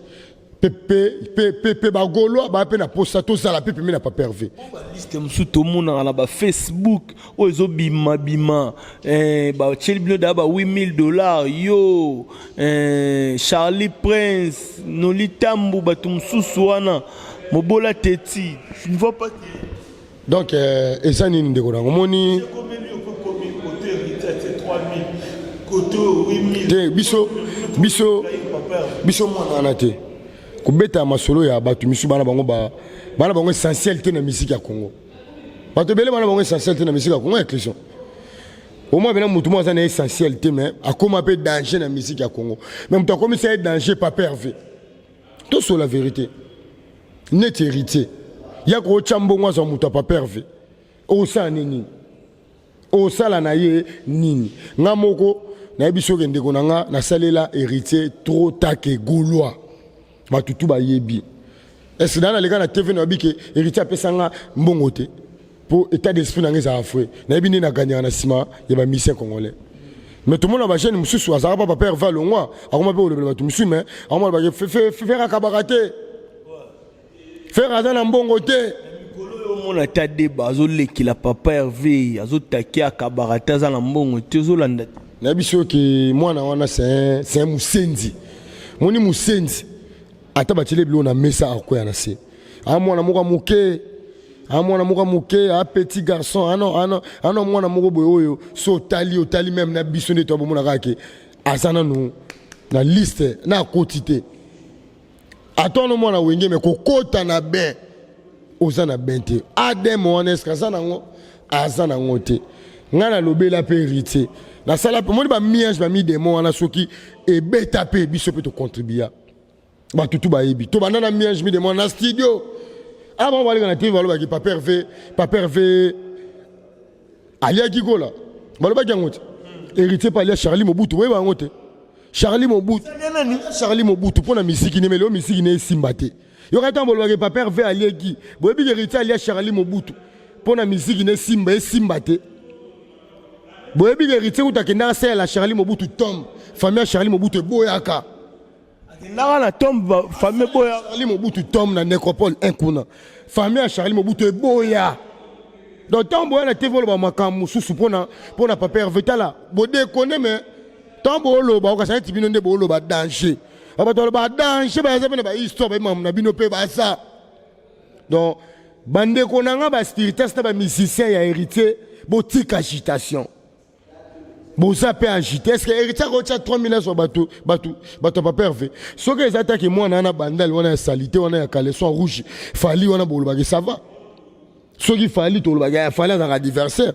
mpe bagaulois baya mpe na posa tozala mpe pembe na papa Hervé. Baliste mosusu tomonaka na bafacebook oyo ezobimabima, batieli bino daa ba 8000 $ yo, Charlie Prince, Noli Tambu, bato mosusu wana, Mobola Teti, tu ne vois pas que Donc eza nini, ndeko nango omoni te? Biso mwana wana te kobeta masolo ya bato misusu. Bana bango, bana bango essentiel te na misiki ya Congo. Bato ebele bana bango essentiel te na misiki ya Congo. Ya Christian omoi pena motu moko aza na essentiel te, mais akóma mpe danger na misiki ya Congo. Mais moto akomisa ye danger, papa Hervé, tosola vérité, neti héritier ya kootya mbongo azwa moto ya papa Hervé, osala nini? Osala na ye nini? Nga moko nayebi soki ndeko na nga nasalela héritier trop take gaulois, bato tu bayebi. Ese naa naleka na TV, nayebi ke héritier apesa nga mbongo te. Mpo état d'esprit na ngai ezalaka frais, nayebi nde nagagnaka na nsima ya bamusicien congolais. Mais tomona bajeune mosusu azalaka pa papa Herve, alongwa, akoma mpe kolobela bato mosusu, mais akoma lobaki Ferre akabaka te, Ferre aza na mbongo te. Mikolo oyo omona ta deba azolekela papa Herve, azotaki akabaka te, aza na mbongo te, ozolanda te. Nayebi soki mwana wana c'est un mosenzi. Moni mosenzi, ata batieli biloko na mesa, akokwea na se. A mwana moko ya moke, a mwana moko ya moke, a petit garçon, ano ano ano, mwana moko boye oyo so otali, otali même na biso nde toabomona kaka ke aza nanu na liste na akoti te. Ata wana mwana Wenge, me kokota na bain, oza na bain te. Adem wana eske aza nango? Aza nango te. Ngai nalobela mpe Héritier, nasala mpe moni bamiage bamidemo wana, soki ebeta mpe biso mpe tocontribua. Bato tu bayebi, tobanda na miage midemo na studio. Aba baleka na TV, balobaki papa Herve, papa Herve aliaki kola, balobaki yango te. Héritier mpe alia Charlie Mobutu, boyeba yango te. Charlie Mobutu, Charlie Mobutu mpo na misiki ne meleo, misiki ne esimba te. Yoka ntango bolobaki papa Herve alieki, boyebi ke Héritier alia Charlie Mobutu mpo na misiki ne esimba, esimba te. Boyebi ke Héritier kuta akendaka asalela Charlie Mobutu tombe, famille ya Charlie Mobutu eboyaka. Akendaka na tombe, famille eboya. Charlie Mobutu tombe na nécropole 1 kuna, famille ya Charlie Mobutu eboya. Donc ntango boya na TV, oloba makambo mosusu mpona papa Herve, tala bodekone. Mais ntango booloba, okasa neti bino nde booloba danger. Bato baloba danger, baza mpe na bahistoire, bayebi makambo na bino mpe baza. Donc bandeko na nga baspiritas na bamusicien ya Héritier, botika agitation. Boza mpe agité. Est ce que Héritier akotia 3000 azwa bato, bato, bato ya papa Herve? Soki eza taki mwana wana bandali wana ya saleté wana ya caleçon rouge, Fally wana, bolobaki ça va. Soki Fally, tolobaki ya Fally azalaka adversaire,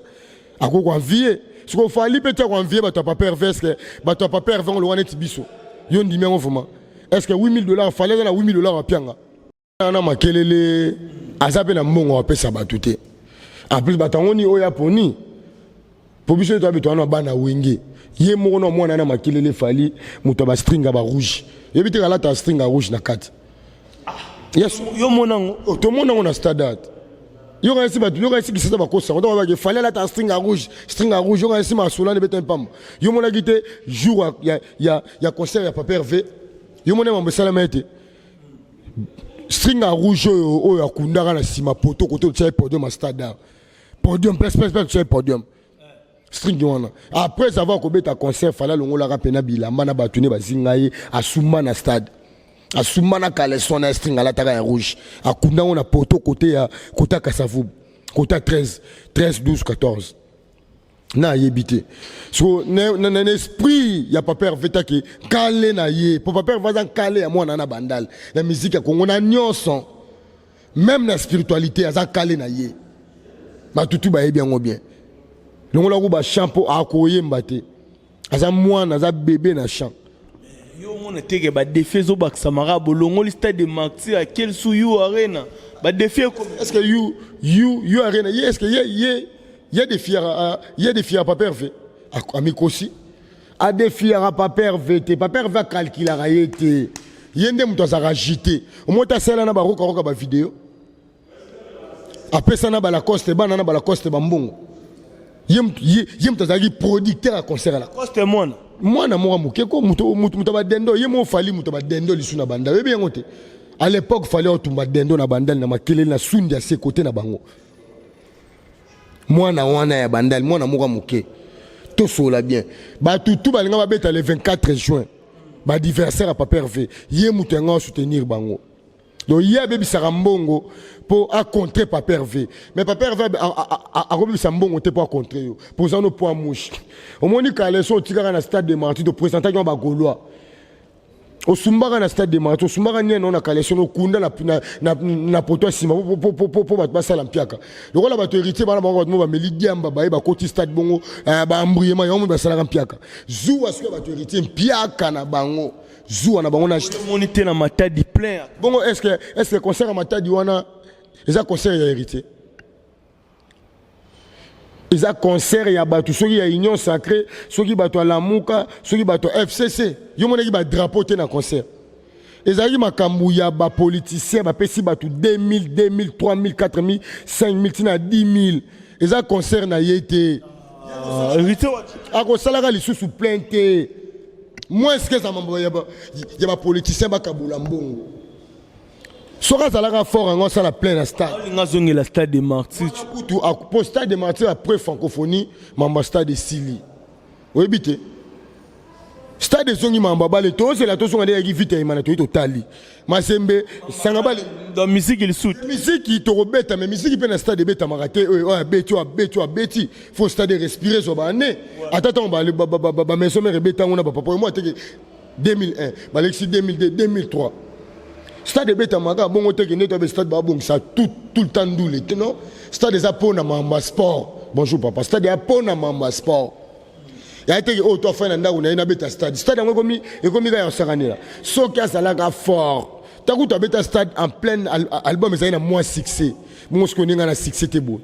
akoki koenvier. Soki Fally mpe ti akoenvier bato ya papa Herve, est ce que bato ya papa Herve ngo loka neti biso? Yo ndimi yango vraiment? Est ce que 8000 dollars, Fally aza na 8000 dollars apianga na makelele? Aza mpe na mbongo apesa bato te. En plus bato yango ni oyo aponi po biso toyabi towana bana Wenge. Ye moko na mwana na makelele, Fally, moto ya bastring ya barouge, yebi te kalata string ya rouge na kati. Yes. Yo monango? Tomona yango na stade ate. Yoka esi bato, yoka esi kisasa bakosa ngo bake Fally alata string ya rouge, string ya rouge. Yoka esi masolani ebeta mpamba. Yo monaki te jour ya concert ya papa Herve? Yo moni mambo esalama ete string ya rouge oyo akundaka na nsima poto kote otia podium ya stade art, podium, place, place, place, otia podium, string wana. Après avoir kobeta concert, Fally alongolaka mpena bilamba na bato ne bazinga ye, asumba na stade, asumba na caleçon na string alataka ya rouge, akunda yango na poto kote ya kote ya Kasavubu, kote ya 13, 13, 12, 14 na ayebi te. So na esprit ya papa Herve, taki nkale na ye, po papa Herve aza nkale ya mwana na Bandal, na musique ya Kongo, na nyonso, même na spiritualité aza kale na ye. Bato tu bayebi yango bien. Longolako bachant mpo akoyemba te, aza mwana, aza bébé na chant. Yo omona teke badéfi ezobakisamaka, bolongoli stade de Martyr, akeli su U Arena, badéfi ekomi. Est ce que U Arena ye, est ce que ye défiera, ye défiera papa Herve? Amikosi, adéfiera papa Herve te. Papa Herve acalculaka ye te. Ye nde moto azalaka agité. Omoi te asala na barokaroka bavideo, apesa na balacoste, bana na balacoste bambongo. Ye moto azalaki producteur ya concert ya Lacoste. Mwana. Mwana moko moke ko, moto badendo ye moko Fally, moto badendo lisu na Bandal, oyebi yango te. À l'époque Fally otumba dendo na Bandal na makelele na sundi ya se kote na bango. Mwana wana ya Bandal, mwana moko moke. Tosola bien, bato tu balinga babeta le 24 juin, baadversaire ya papa Herve, ye moto yango asoutenir bango. Donc ye abebisaka mbongo mpo acontrer papa Herve, mais papa Herve akobebisa mbongo te mpo acontrer yo, mpo oza no poids mouche. Omoni caleçon otikaka na stade de Martyr, toprésentaki yango bagaulois. Osumbaka na stade de Martyr, osumbaka niene na caleçon, okunda na poto ya nsima mpo bato basala mpiaka lokola bato Héritier bana bango. Bato mo bameli diamba, baye bakoti stade bongo, baembriema yango mo basalaka mpiaka. Zuwa soki bato Héritier mpiaka na bango, zuwa na bango na Omoni te na Matadi plein? Bongo est ce que concert ya Matadi wana eza concert ya Héritier? Eza concert ya bato soki ya Union sacrée, soki bato ya Lamuka, soki bato ya FCC. Yo monaki badrapeau te na concert. Ezalaki makambo ya ba politiciens bapesi bato 2000, 2000, 3000, 4000, 5000 tina 10000. Eza concert na ye te. Ah, héritier wapi? Akosalaka lisusu plein te. Moins que eza mambo ya ba ya ba politiciens bakabola mbongo. Soki azalaka fort yango asala plein na stade. Alinga azongela stade de martyr. Kutu po stade de martyr après francophonie mambo ya stade esili. Oyebi te. Stade ezongi mambo ya bale tozela tozonga nde yaki vite ya imana toyi totali. Mazembe sanga bale. Donc musique lisusu. Musique tokobeta mais musique mpe na stade ebetamaka te oyo abeti oyo abeti oyo abeti faut stade respirer zwa ba année. Ata ntango ba ba maison mère ebeta yango na ba papa moi teke 2001 balekisi 2002 2003 stade ebetamaka bongo te kende to stade babongisa tout tout le temps ndule te non stade eza mpo na mambo ya sport. Bonjour papa, stade ya mpo na mambo ya sport ya teke oyo to afai na ndako na ye nabeta stade. Stade yango ekomi ekomi kaka ya kosakanela. Soki azalaka fort ntango kutu abeta stade en plein album ezali na mwa succès bongo soki oninga na succès te boye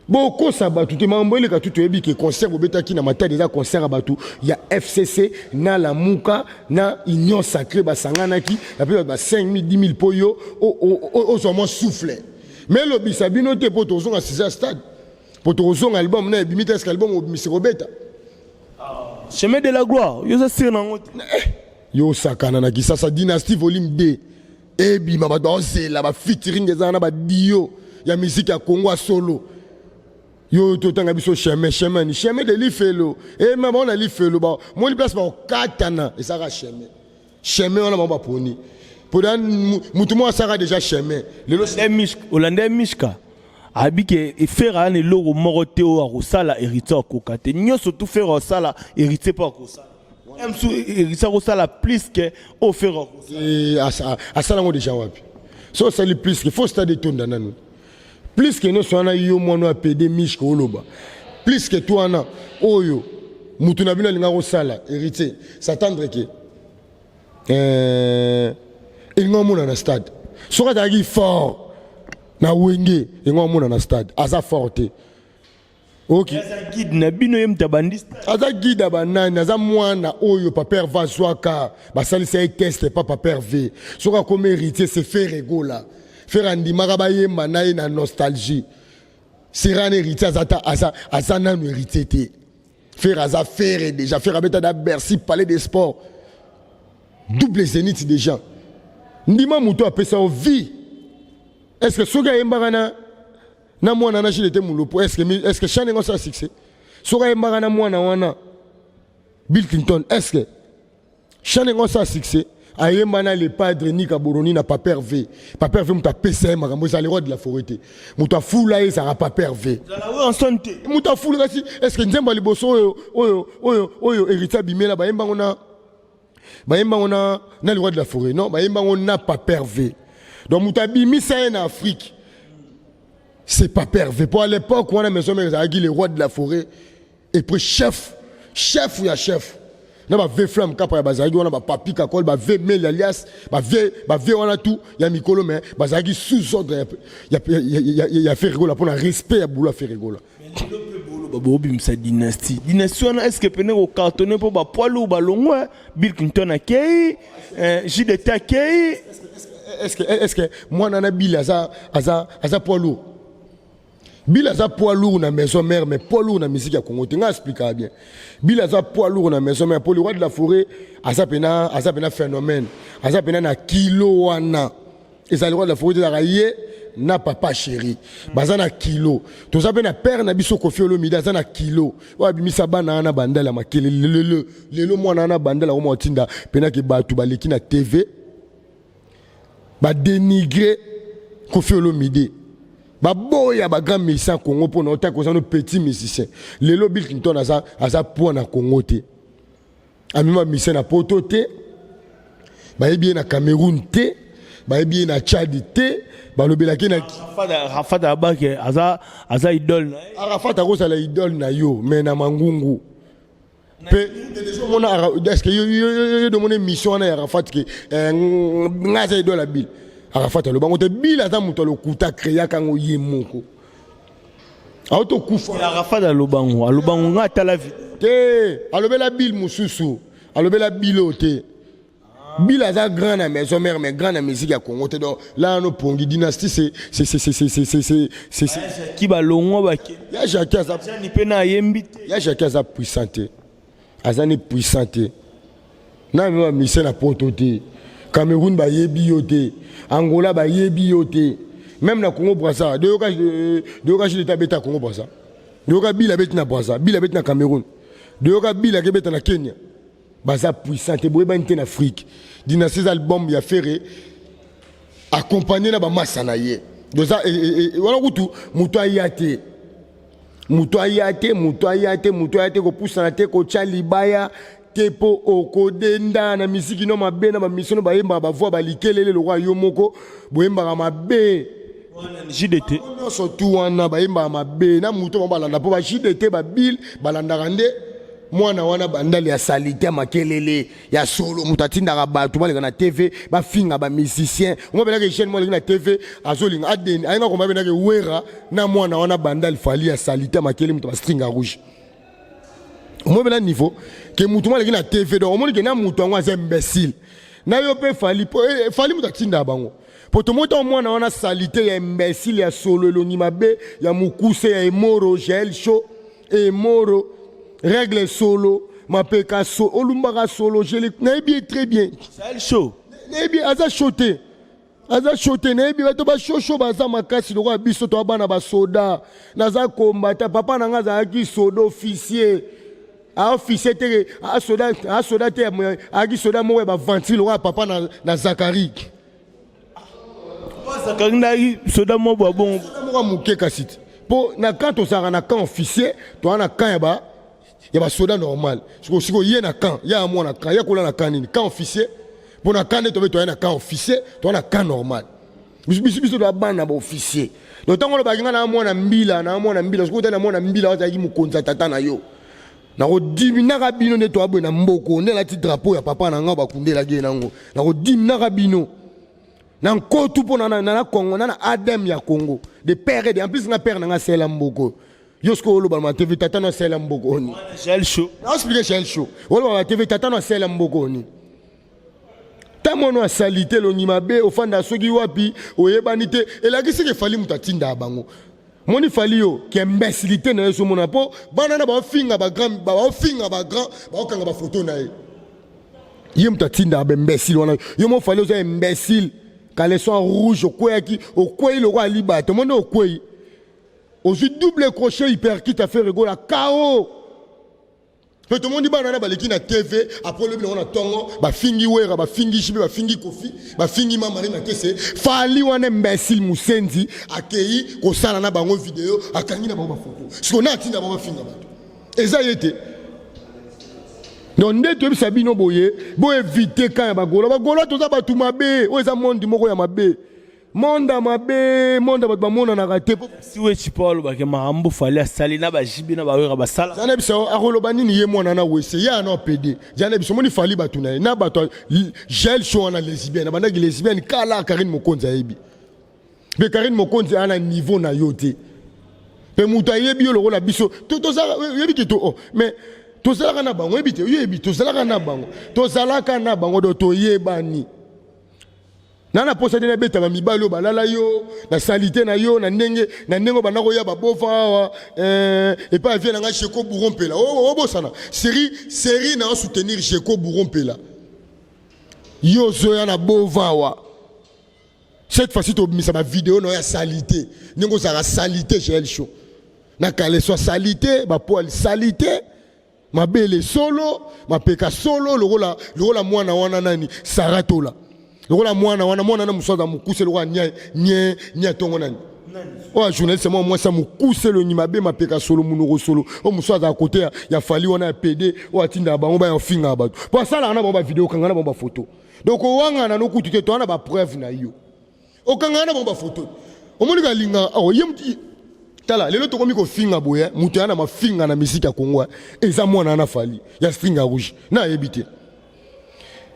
bokosa bato te. Makambo eleka tu toyebi ke concert bobetaki na Matadi eza concert ya bato ya FCC na Lamuka na Union Sacrée basanganaki ape bato ba 5000 10000 mpo yo ozwa mwa souffle. Mais elobisa bino te mpo tozonga sisa stade mpo tokozonga album na ebimi te. Eske album obimisi kobeta? Chemin de la gloire yo oza sire nango te. Yo osakana na Kisasa Dynastie volume 2 ebima bato baozela bafeaturing eza na badio ya musique ya Congo ya solo. Yo totanga biso chemin chemin ni chemin de lifelo ema bao na lifelo ba moni place baokatana ezaka chemin chemin wana bango baponi mpo mutu moko asaka déjà chemin lelo. Olanda Mishka abi ke Ferre aya na eloko moko te oyo akosala héritier akoka te. Nyonso tu Ferre asala, héritier mpo akosala msu héritier akosala plus ke oyo Ferre akosala. Asala yango déjà wapi? So osali plus ke faut stade etonda nanu. Plus ke nyonso wana yo mwana ya pede Mishka oloba plus ke to wana oyo mutu na bino alinga kosala héritier s'attendre ke elinga omona na stade. Soki azalaki fort na Wenge, elinga omona na stade. Aza fort te. Ok. Aza guide na bino, ye moto abandi. Aza guide ya banani? Aza mwana oyo papa Herve azwaka basalisa ye test pa papa Herve. Soki akomi héritier, c'est Ferre Gola. Ferre andimaka bayemba na ye na nostalgie. Serana héritier aza ta aza aza nanu héritier te. Ferre aza Ferre déjà. Ferre abeta na Bercy, Palais des Sports, double zénith déjà. Ndima moto apesa yo vie. Est ce que soki ayembaka na mwana na Gilles te Mulupo, est ce que chane yango asala succès? Soki ayembaka na mwana wana Bill Clinton, est ce que chane yango asala succès? Ayemba na le padre Nika Boroni na Papa Hervé. Papa Hervé moto apesa ye makambo. Ezala le roi de la forêt te, moto afula ye ezalaka Papa Hervé. Moto afula. Kasi est ce que nzembo ya liboso oyo héritier abimela, bayembango na bayembango na le roi de la forêt? Non, bayembango na Papa Hervé. Donc moto abimisa ye na Afrique, c'est Papa Hervé. Po à l'époque wana maison mère ezalaki le roi de la forêt et puis chef ya chef na bave flamme kapa ya bazalaki wana, bapapi Kakol, bave Meli alias bave wana tout ya mikolo, mais bazalaki sous ordre ya Ferre Gola mpona respect ya boulot ya Ferre Gola. Bobimisa dynastie wana, est ce que pene kocartonne mpo bapoids lourd balongwa? Bill Clinton akei, JDT akei. Est ce que mwana na Bill aza poids lourd? Bill aza poids lourd na maison mère, mais poids lourd na musique ya Congo te. Nga expliquaka bien, Bill aza poids lourd na maison mère po le roi de la forêt aza pena phénomène, aza pena na kilo wana. Ezali roi de la forêt ezalaka ye na papa chéri baza na kilo. Toza mpe na père na biso Kofi Olomide, aza na kilo oyo abimisa bana wana bandala makele. Lelo lelo mwana wana bandala okoma otinda mpenake bato baleki na TV badénigre Kofi Olomide, baboya bagrand musicien Congo mpona otaki oza no petit musicien. Lelo Bill Clinton aza poids na Congo te, amema musicien na poto te, bayebi ye na Cameroun te, bayebi ye na Tchad te, balobelaki na Arafat abake aza idole na ye. Arafat akozala idole na yo, mais na mangungu mpe omona. Est-ce yo domona émission wana ya Arafat ke nga aza idole ya Bill? Arafat alobango te. Bill aza moto alokuta, créaka yango ye moko, autokufa. Arafat alobango, nga atala te. Alobela Bill mosusu, alobela Bill oyo te. Bill aza grand na maison mère mais grand na musique ya Congo te donc là no pongi dynastie c'est c'est c'est c'est c'est c'est c'est c'est c'est Qui balongwa bakende. Ya Jackie aza Jani pe na ayembi te. Ya Jackie aza puissant te. Aza ni puissant te. Na mi ba mise na poto te. Cameroun ba yebi yo te. Angola ba yebi yo te. Même na Congo Brazza, de yoka de yoka jili beta Congo Brazza. De yoka Bill abeti na Brazza, Bill abeti na Cameroun. De yoka Bill akebeta na Kenya. Baza puissant te boyebani te na Afrique. Dynastie eza album ya Ferre accompagné na ba massa na ye. Doza e, e, e, wana kutu moto aya te. Moto aya te, moto aya te, moto aya te kopusana te kotya libaya te mpo okodenda na misiki no mabe na bamisio no bayembaka bavoi balikelele lokola yo moko boyembaka mabe JDT nyonso tu wana bayembaka mabe na moto bango balanda mpo ba JDT babile balandaka nde mwana wana bandali ya salite ya makelele ya solo moto atindaka bato baleka na tv bafinga bamusicien omwa benaka jeune moko aleki na tv azolinga adeni ayenga koma benaka wera na mwana wana bandali fali ya salite ya makelele moto bastring ya rouge omoi bena niveau ke moto moko aleki na tv donc omoni ke na moto yango aza imbécile na yo mpe fali po eh, fali moto atindaka bango po tomoni ntango mwana wana salite ya imbécile ya solo elongi mabe ya mokuse ya emoro jael show emoro règle solo mapeka so olumbaka solo jele nayebi ye très bien Jael show nayebi aza show te aza show te nayebi bato bashosho baza makasi lokola biso toa bana basoda naza kombata papa na nga azalaki soda officier aofficier te asoda asoda te ayaki soda moko ya baventire lokola papa na, na zakari Zakari ndaki soda moko ya bongo moko ya moke kasi te mpo na camp tozalaka na camp officier toza na camp ya ba ya basoda normal sikoyo sikoyo ye na camp ya mwana camp ya kola na camp nini camp officier mpo na camp nde tobe toya na camp officier toza na camp normal biso biso biso toza bana ba officier donc ntango olobaki ngai na mwana mbila na mwana mbila soki otali na mwana mbila azalaki mokonzi ya tata na yo nakodiminaka bino nde toya boye na mboko nde alati drapeau ya papa na ngai bakundelaki ye nango nakodiminaka bino na nkotu mpo na na Congo na na ADM ya Congo de père et de en plus nga père na nga sela mboko yo sikoyo oloba na TV tata na sela mboko oni Jael Show na expliquer Jael Show oloba na TV tata na sela mboko oni ta mwana asali te elongi mabe ofanda soki wapi oyebani te elakisi ke fali moto atindaka bango moni fali yo ke imbécilité na ye ezomona mpo bana na baofinga bagrand baofinga bagrand baokanga bafoto na ye ye moto atindaka baimbécile wana yo mo fali oza imbécile caleçon rouge okweyaki okwei lokola libata omoni okwei ozwi double crochet hyperkite affaire egola kao mpe tomoni bana wana baleki na tv apres lobi nango na ntongo bafingi wera bafingi jibe bafingi kofi bafingi mamari makese fali wana imbécile musenzi akei kosala na bango video akangi na bango bafoto sikoyo na atinda bango bafinga bato eza ye te donc nde toyebisa bino boye boevite ka ya bagola bagola toza bato mabe oyo eza monde moko ya mabe Monde ya mabe, monde bato bamonanaka te. Si wetchi po alobaka makambo fally asali na ba JB na ba Werra basala. Zana biso akoloba nini ye mwana na wese ye ana PD. Zana biso moni fally bato na ye na bato gel show wana lesbienne abandaki lesbienne kala Karine Mokonzi ayebi. Pe Karine Mokonzi ana niveau na yo te. Pe moto ayebi yo lokola biso tozala oyebi ke to oh, mais tozalaka na bango oyebi te oyebi tozalaka na bango tozalaka na bango do toyebani. Na na posa te nabeta ba mibali oyo balala yo na salite na yo na ndenge na ndenge obanda koya babova awa eh, epai ya vie na ngai Sheko Bourron Mpela obosana oh, série série na soutenir Sheko Bourron Mpela yo ozoya na bova awa cette fois-ci tobimisa ba video na yo ya salite ndenge ozalaka salite Jael Show na kaleso ya salite ba poil salite mabele solo mapeka solo lokola lokola mwana wana nani Sarah Tola lokola mwana wana mwana na mosusu aza mokuse lokola nya nye nya tongo nani oyo journaliste mwa mwasi ya mokuse elongi mabe mapeka solo monoko solo oyo mosusu azala kote ya, ya fali wana ya pede oyo atindaka bango baya ofingaka bato mpo asalaka na bango bavideo okanga na bango bafoto donc owangana nokutu te toa na bapreuve na yo okangana na bango bafoto omoni kalinga awa oh, ye tala lelo tokomi kofinga boye moto ya na mafinga na misiki ya kongo eh, eza mwana na fali ya string ya rouge nayebi te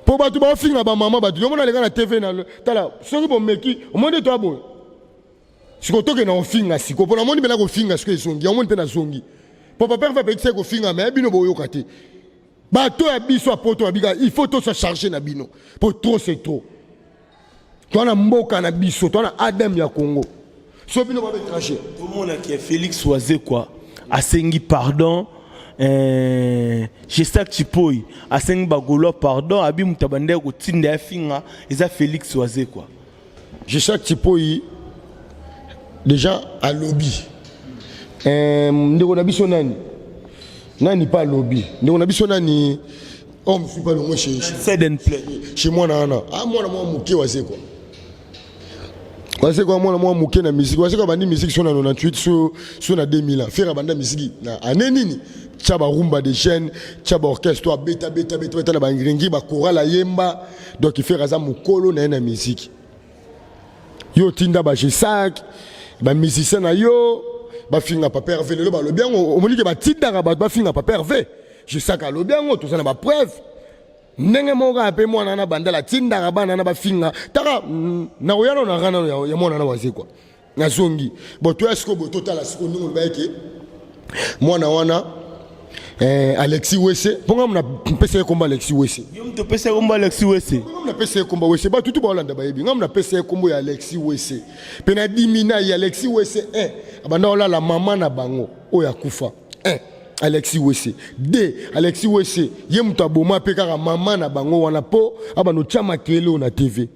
mpo bato baofinga bamama bato yomona aleka na tv na tala soki bomeki omoni to aboye sikoyo tokenda kofinga sikoyo mpo namoni mpena kofinga sikoyo ezongi yango moni mpe nazongi mpo papa herve apekisa kofinga me bino boyoka te. Bato ya biso ya poto babika, il faut tosa charge na bino po trop c'est trop. Toa na mboka na biso, toa na ADN ya Congo. So bino ba étranger. Tomonaki ya Félix Wazekwa asengi pardon, Gestac Chipoi asengi bagaulois pardon, abi moto abandaki kotinda ya finga eza Félix Wazekwa. Gestac Chipoi déjà alobi, ndeko na biso nani nani pa alobi, ndeko na biso nani oh mosusu pa longo chez Seden Play chez mwana wana, ah mwana mwa moke Wazekwa, Wazekwa mwana mwa moke na musique. Wazekwa bandi musique so na 98, so na 2000 ans. Ferre banda musique na année nini? Tia barumba de chaîne, tia baorchestre, abeta beta beta beta na bangringi, bachoral ayemba. Donc Ferre aza mokolo na ye na musique. Yo tinda bagesak bamusicien na yo bafinga Papa Hervé. Lelo balobi yango, omoni ke batindaka bato bafinga Papa Hervé. Gesak alobi yango, toza na bapreuve. Ndenge moko kaka mpe mwana na Bandala atindaka bana na bafinga taka nakoya nano na rana ya mwana na Wazekwa. Nazongi bon, toya sikoyo boye, totala sikoyo ndenge oloba eke mwana wana, Alexis Wese, mpo nga napesa ye kombo Alexis Wese. Yo moto opesa kombo Alexis Wese? Nga napesa ye kombo Wese. Bato tu baolanda bayebi nga napesa ye kombo ya Alexis Wese. Mpe nadimi na ye Alexis Wese 1 abanda olala mama na bango oyo akufa. 1 Alexis Wese, 2 Alexis Wese ye moto aboma mpe kaka mama na bango wana, mpo abanda otya makele oyo na TV.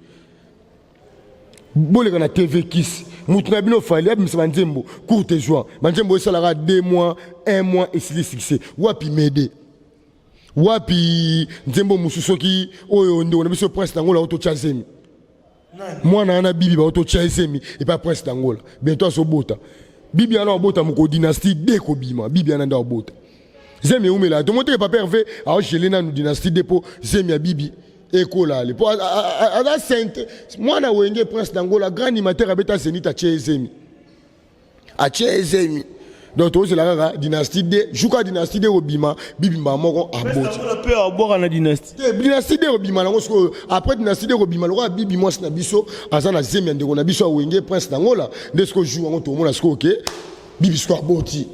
Boleka na TV kisi mutu na bino Fally abimisa banzembo courte joie, banzembo esalaka 2 mois, 1 mois, esili succès. Wapi mede? Wapi nzembo mosusu? Soki oyo ndeko na biso Prince Dangola ototya zemi, mwana wana Bibi baototya zemi epa Prince Dangola, bientôt azobota. Bibi wana abota moko Dynastie de kobima. Bibi wana nde abota, zemi eumela. Tomo teke Papa Hervé aogele nanu Dynastie de mpo zemi ya Bibi ekola ale, mpo aza sainte mwana Wenge. Prince Dangola, grand animateur, abeta Zénith, atie zemi, atie zemi. Donc tozela kaka Dynastie de juka, Dynastie de kobima, bibimba moko aboti. Mpe abwaka na Dynastie. Te, Dynastie de kobima nango sikoyo. Après Dynastie de kobima, lokola Bibi mwasi na biso aza na zemi ya ndeko na biso Awenge Prince Dangola, nde sikoyo jour yango tokomona sikoyo ke Bibi sikoyo aboti.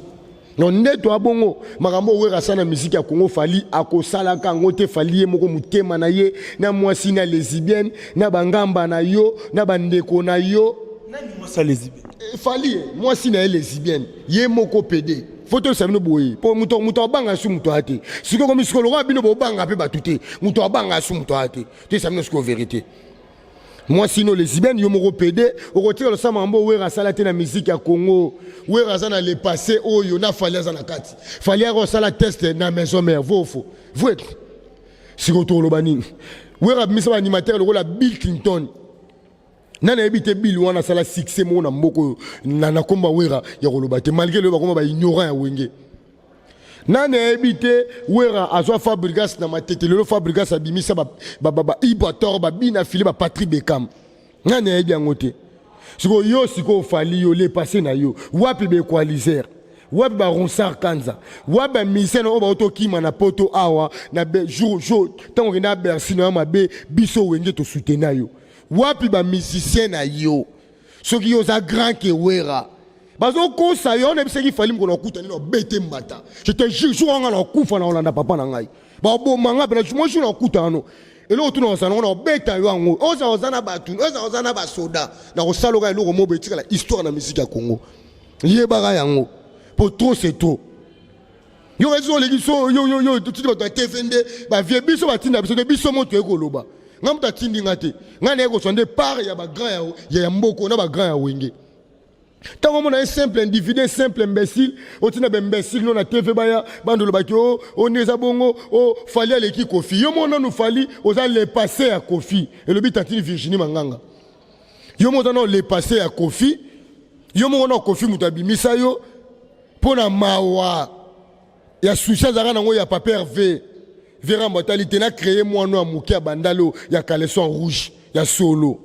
Non, nde toya bongo. Makambo oyo asala na musique ya Congo, Fally akosalaka yango te. Fally ye moko, motema na ye na mwasi na lesbienne na bangamba na yo na bandeko na yo. Nani mwasi lesbienne? Fally mwasi na ye lesbienne, ye moko pede. Fo toyebisa bino boye, mpo moto abanga su moto aya te. Sikoyo komi sikoyo lokola bino bobanga mpe bato te, moto abanga su moto aya te. Toyebisa bino sikoyo vérité: mwasi no lesbienne, yo moko pede, okotika losala makambo Wera asala te na musique ya Congo. Wera aza na le passé oyo na Fally aza na kati. Fally akosala test na Maison Mère vofo vrai. Sikoyo tokoloba nini? Wera abimisa baanimateur lokola Bill Clinton. Nani ayebi te Bill wana asala succès moko na mboka oyo na komba Wera ya koloba te, malgré lelo bakoma baignorant ya Wenge. Nani ayebi te Wera azwa Fabrigas na Matete? Lelo Fabrigas abimisa baibrator, babina file, bapatrik Bekam. Nani ayebi yango te? Sikoyo yo, sikoyo Fally, yo le passé na yo wapi? Baequaliser wapi? Baronsard Kanza wapi? Bamusicien oyo baotokima na poto awa na jour jour ntango okenda Bercy na yo mabe, biso Wenge tosutena yo wapi? Bamusicien na yo, soki yo oza grand ke Wera, bazokosa yo. Nayebisaki Fally, mokolo nakuta nini obete mbata, je te jure, jour wanga nakufa na kolanda papa na ngai, baboma nga mpena. Moi jour nakuta wana, eloko tuna kozala nango, na obeta yo yango. Oza oza na bato, oza oza na basoda na kosala oka eloko moko etikala histoire na musique ya Congo. Yebaka yango, po trop c'est trop. Yo ezi oleki so yo yo yo totindi bato ya TV nde bavie biso, batinda biso te. Biso mo toye koloba, nga moto atindi nga te. Ngai naye kozwa nde part ya bagrand ya mboko na bagrand ya Wenge. Ntango omona ye simple individu, simple imbécile, otina baimbécile no na TV, baya bando olobaki o o nde eza bongo. O Fally aleki Koffi. Yo moko nanu Fally oza le passé ya Koffi, elobi tantine Virginie Manganga. Yo moko oza nano le passé ya Koffi. Yo moko na Koffi moto abimisa yo mpo na mawa ya susi azalaka nango ya Papa Hervé. Verambo atali te na créé mwana ya moke ya bandalo ya caleçon rouge ya solo.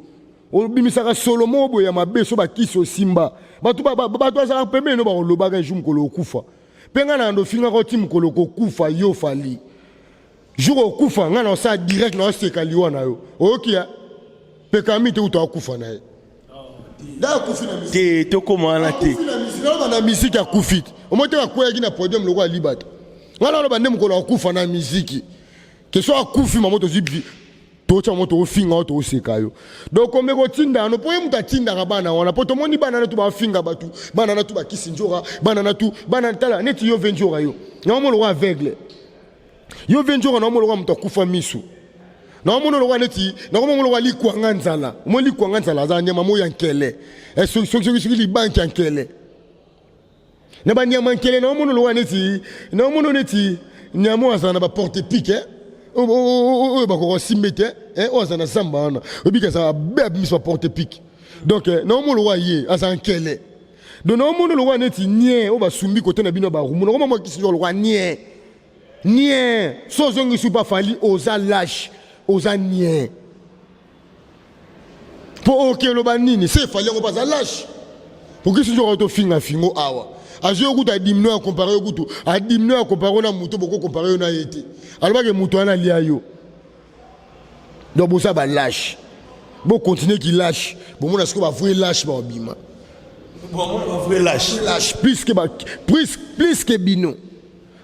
Obimisaka solo moko boye ya mabe, so bakisi osimba bato, bato bazalaka pembeni no bakolobaka jour mokolo okufa. Mpe ngai na ando ofingaka oti mokolo kokufa yo Fally, jour okufa ngai na osala direct na oseka liwa na yo. Oyoki ya pekami te, uta akufa na ye da akufi na te, tokóma wana te. Naloba na musique akufi te. Omoi te, bakweyaki na podium lokola libata. Nga naloba nde mokolo akufa na miziki ke so akufi mamo tozwi totya mamo tokofinga yo tokoseka yo donc kombe kotinda yano mpo ye moto atindaka bana wana mpo tomoni bana na tu bafinga bato bana na tu bakisi njoka bana na tu bana tala neti yo ve njoka yo naomona lokola aveugle yo ve njoka naomona lokola moto akufa miso naomona lokola neti nakomona lokola likwanga nzala omoni likwanga nzala aza nyama moyo ya nkele eh, soki soki libanki ya nkele na banyama nkele naomona lokola neti naomona neti nyama oyo azala na baporte pique eh? oyo bakoka osimbe te eh? oyo azala na zamba wana obiki azala be abimisi baporte pique donc eh, naomona lokola ye azala nkele donc naomona lokola neti nie oyo basumbi kote na bino ya barumu nakoma mwa kisi lokola nie nie so ozongisi upa fali oza lâche oza nie mpo okeloba nini se efali yango mpo aza lâche okisi nzoka tofinga fingo awa azwi yo kutu adimino ya kompare yo kutu adimino ya kompare yo na moto boko kompare yo na ye te alobaki moto wana alia yo donc boza ba lâche bokontinue ki lâche bomona sikoyo ba vrai lâche bakobima lâche plus que ba plus plus que bino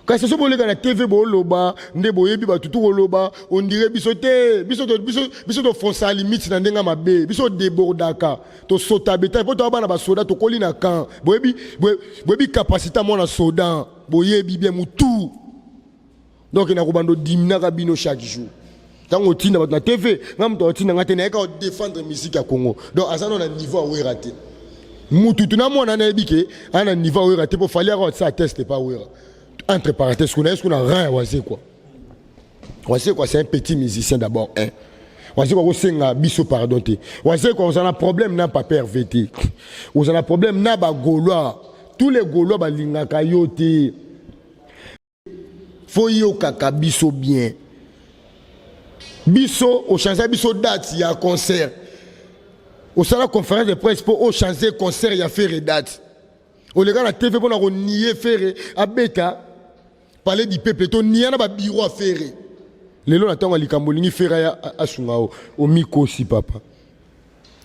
kasi soki boleka na tv boloba nde boyebi bato tu koloba ondire biso te biso biso biso tofonsa limite na ndenge mabe biso debordaka tosota beta mpo toya bana basoda tokoli na camp boyebi boyebi capacité mwana soda boyebi bien mutu donc nakobanda odiminaka bino chaque jour ntango otinda bato na tv nga moto aotinda nga te nayeka odefendre musique ya congo donc aza no na niveau awera te mututu na mwana nayebi ke aza na niveau awera te mpo fali aka otisala test epa awera entre parenthèse kuna ye kuna rang ya wazekwa wazekwa c'est un petit musicien d'abord un wazekwa kosenga biso pardon te wazekwa oza na problème na papa herve te oza na problème na bagaulois tous les gaulois balingaka yo te Faut yokaka biso bien. Biso ochange biso date ya concert. Osala conférence de presse po ochange concert ya Ferre date. Oleka na TV pona ko nier Ferre abeta palais du peuple to nier na ba bureau ya Ferre. Lelo na ntango ya likambo olingi Ferre aya asunga yo omikosi papa.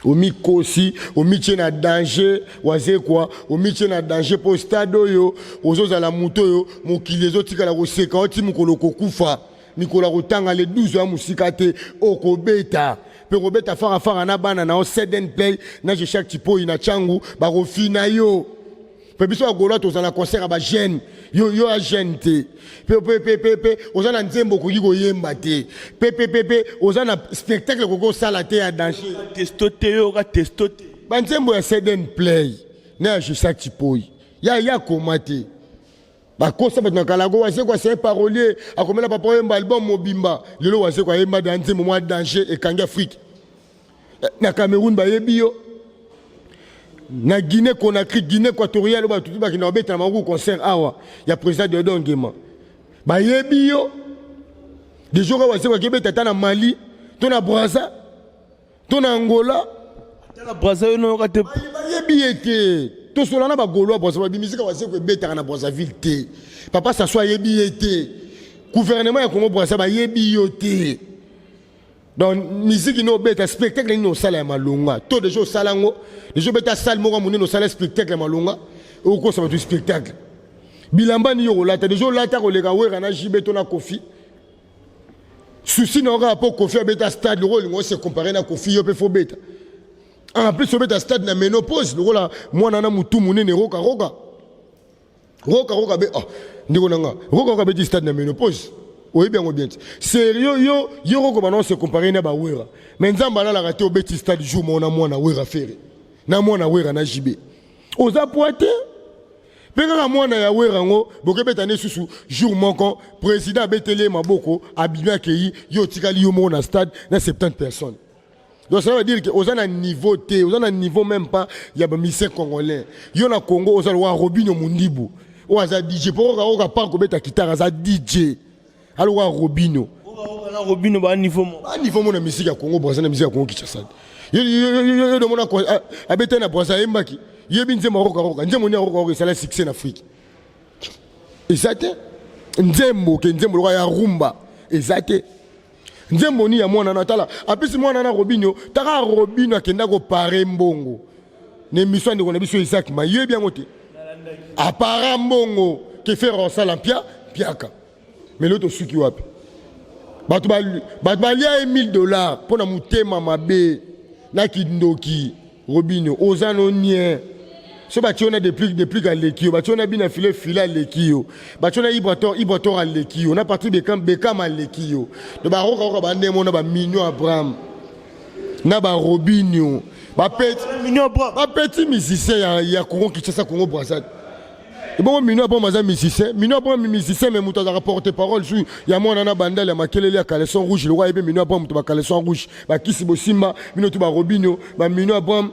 Omikosi, omitie na danger, wazekwa, omitie na danger mpo stade oyo ozozala moto oyo mokili ezotikala koseka oti mokolo okokufa mikolo ya kotanga le 12 ya mosika te okobeta mpe kobeta farafara na bana na yo seden play na jeshak tipoi na changu bakofina yo mpe biso bagolois toza na concert ya bajeune yo yo ya jeune te mpe mpe mpe mpe mpe oza na nzembo okoki koyemba te mpe mpe mpe mpe oza na spectacle okoki kosala te ya danger testo te yo oka testo te banzembo ya cdn play na ya jusak tipoi ya ya koma te bakosa bato na kala ko wazeko asaye parolier akomela papa oyemba album mobimba lelo wazeko ayemba da nzembo mwa danger ekangi afrique na Cameroun bayebi yo na Guinée Conakry Guinée équatoriale bato tu bakenda kobeta na bango concert awa ya président Diodon Ngema bayebi yo deja oka wazeko akebeta ata na Mali to na Brazza to na Angola ata na Brazza yo nayoka te bayebi ye te tosola na bagolois Brazza babimisika wazeko ebetaka na Brazzaville te papa Sassou ayebi ye te gouvernement ya Congo Brazza bayebi yo te donc musique nini obeta spectacle nini osala ya malonga to deja osala yango deja obeta salle moko ya monene osala spectacle ya malonga okosa bato spectacle bilamba nini okolata deja olata koleka wera na jb to na kofi susi na yo kaka mpo kofi abeta stade lokola olinga ose compare na kofi yo mpe fo beta en plus obeta stade na ménopause lokola mwana na motu monene roka roka Roka roka be ah ndeko na nga roka roka beti stade na ménopause oyebi yango bien te sérieux yo yo roko bana se comparer na ba wera mais nzambe alalaka te obeti stade jour moko na mwana wera ferre na mwana wera na JB oza poids te mpe kaka mwana ya wera yango bokebeta ne susu jour moko président abeteli ye maboko abimi akei yo otikali yo moko na stade na 70 personnes Donc ça veut dire que oza na niveau te, oza na niveau même pas ya ba musiciens congolais. Yo na Congo oza lokola Robinho Mundibu. Oyo aza DJ po oka oka part kobeta guitare aza DJ. Aloka Robinho. Oka na Robinho ba niveau mo. Ba niveau mo na musique ya Congo Brazza na musique ya Congo Kinshasa. Yo yo yo yo domona abeta na Brazza yembaki. Yebi nzembo roka roka, nzembo ni roka roka esala succès na Afrique. Eza te. Nzembo ke nzembo lokola ya rumba eza te. Nzembo ni ya mwana na tala apesi mwana na Robinho taka Robinho akenda ko pare mbongo na émission ndeko na biso Isaac ma yebi yango te apara mbongo ke faire osala mpia mpiaka. Mais lelo tosuki wapi? Bato balia ye 1000 dollars mpo na motema mabe na kindoki. Robinho oza no nien. So batie yo na Deplick, Deplick aleki yo, batie yo na Bina Filet, Filet aleki yo, batie yo na Ibrator, Ibrator aleki yo, na Patrick Beckham, Beckham aleki yo. Donc ba roka roka ba ndemo na ba Mignon Abraham na ba Robinho, ba petit Mignon Abraham, ba petit musicien ya Congo Kinshasa, Congo Brazza. Ebongo Mignon Abraham aza musicien, Mignon Abraham musicien mais moto azalaka porte parole su ya mwana na bandal ya makelele ya caleçon rouge lokola ayebi Mignon Abraham moto ba caleçon rouge ba kisi bosimba bino tu ba Robinho ba Mignon Abraham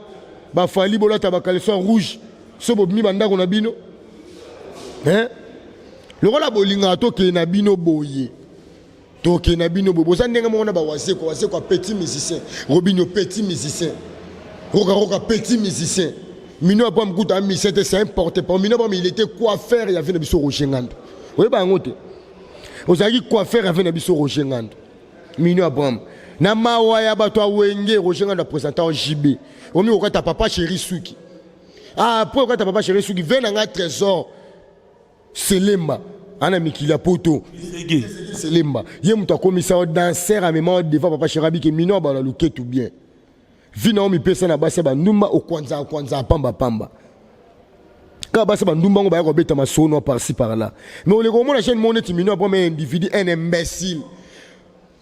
ba Fally bolata ba caleçon rouge so bobimi ba ndako na bino hein lokola bolingaka tokende na bino boye tokende na bino boye boza ndenge moko na ba Wazekwa. Wazekwa petit musicien, Robinho petit musicien, Roka Roka petit musicien, Mignon Abraham kuta musicien te, c'est un porte-parole. Mignon Abraham il était coiffeur ya vie na biso Roger Ngando, oyeba yango te, ozalaki coiffeur ya vie na biso Roger Ngando. Mignon Abraham na mawa ya bato ya Wenge, Roger Ngando apresenta JB omi kokata papa chéri suki. Ah, après okata papa chéri suki ve na nga Trésor Selemba ana mikili ya poto Selemba ye moto akomisa yo danser, amema yo devant papa chéri abike Mignon abala luketu bien vi na yo mipesa na basi ya bandumba okwanzaka kwanzaka pamba pamba kaka basi bandumba ngo baya kobeta masolo par-ci par-là. Mais oleka omona chaîne moko neti Mignon Abraham, un individu, un imbécile.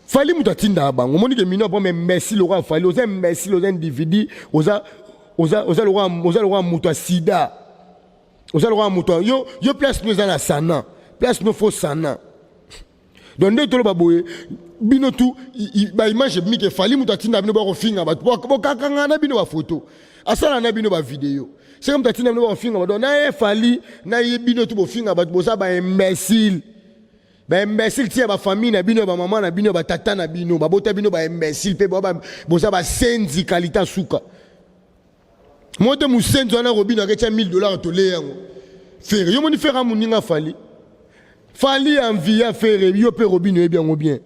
Fally moto atindaka bango. Omoni ke Mignon Abraham imbécile lokola Fally, oza imbécile, oza individu, oza oza oza lokola oza lokola moto ya sida, oza lokola moto yo yo place no eza na sana, place no fo sana. Donc nde toloba boye bino tu baimage ebimi ke Fally moto atinda bino bakofinga bato, bokakanga na bino bafoto, asala na bino bavideo, seke moto atinda bino bakofinga bato na ye Fally na ye. Bino tu bofinga bato, boza baimbécile, baimbécile tia bafamille na bino ya bamama na bino ya batata na bino babota bino baimbécile mpe boza basenzi kalita suka mo te. Mosenzi wana Robino aketia 1000 dollars tole yango Ferre. Yo moni Ferre amoninga Fally, Fally envia Ferre. Yo mpe Robino oyebi yango bien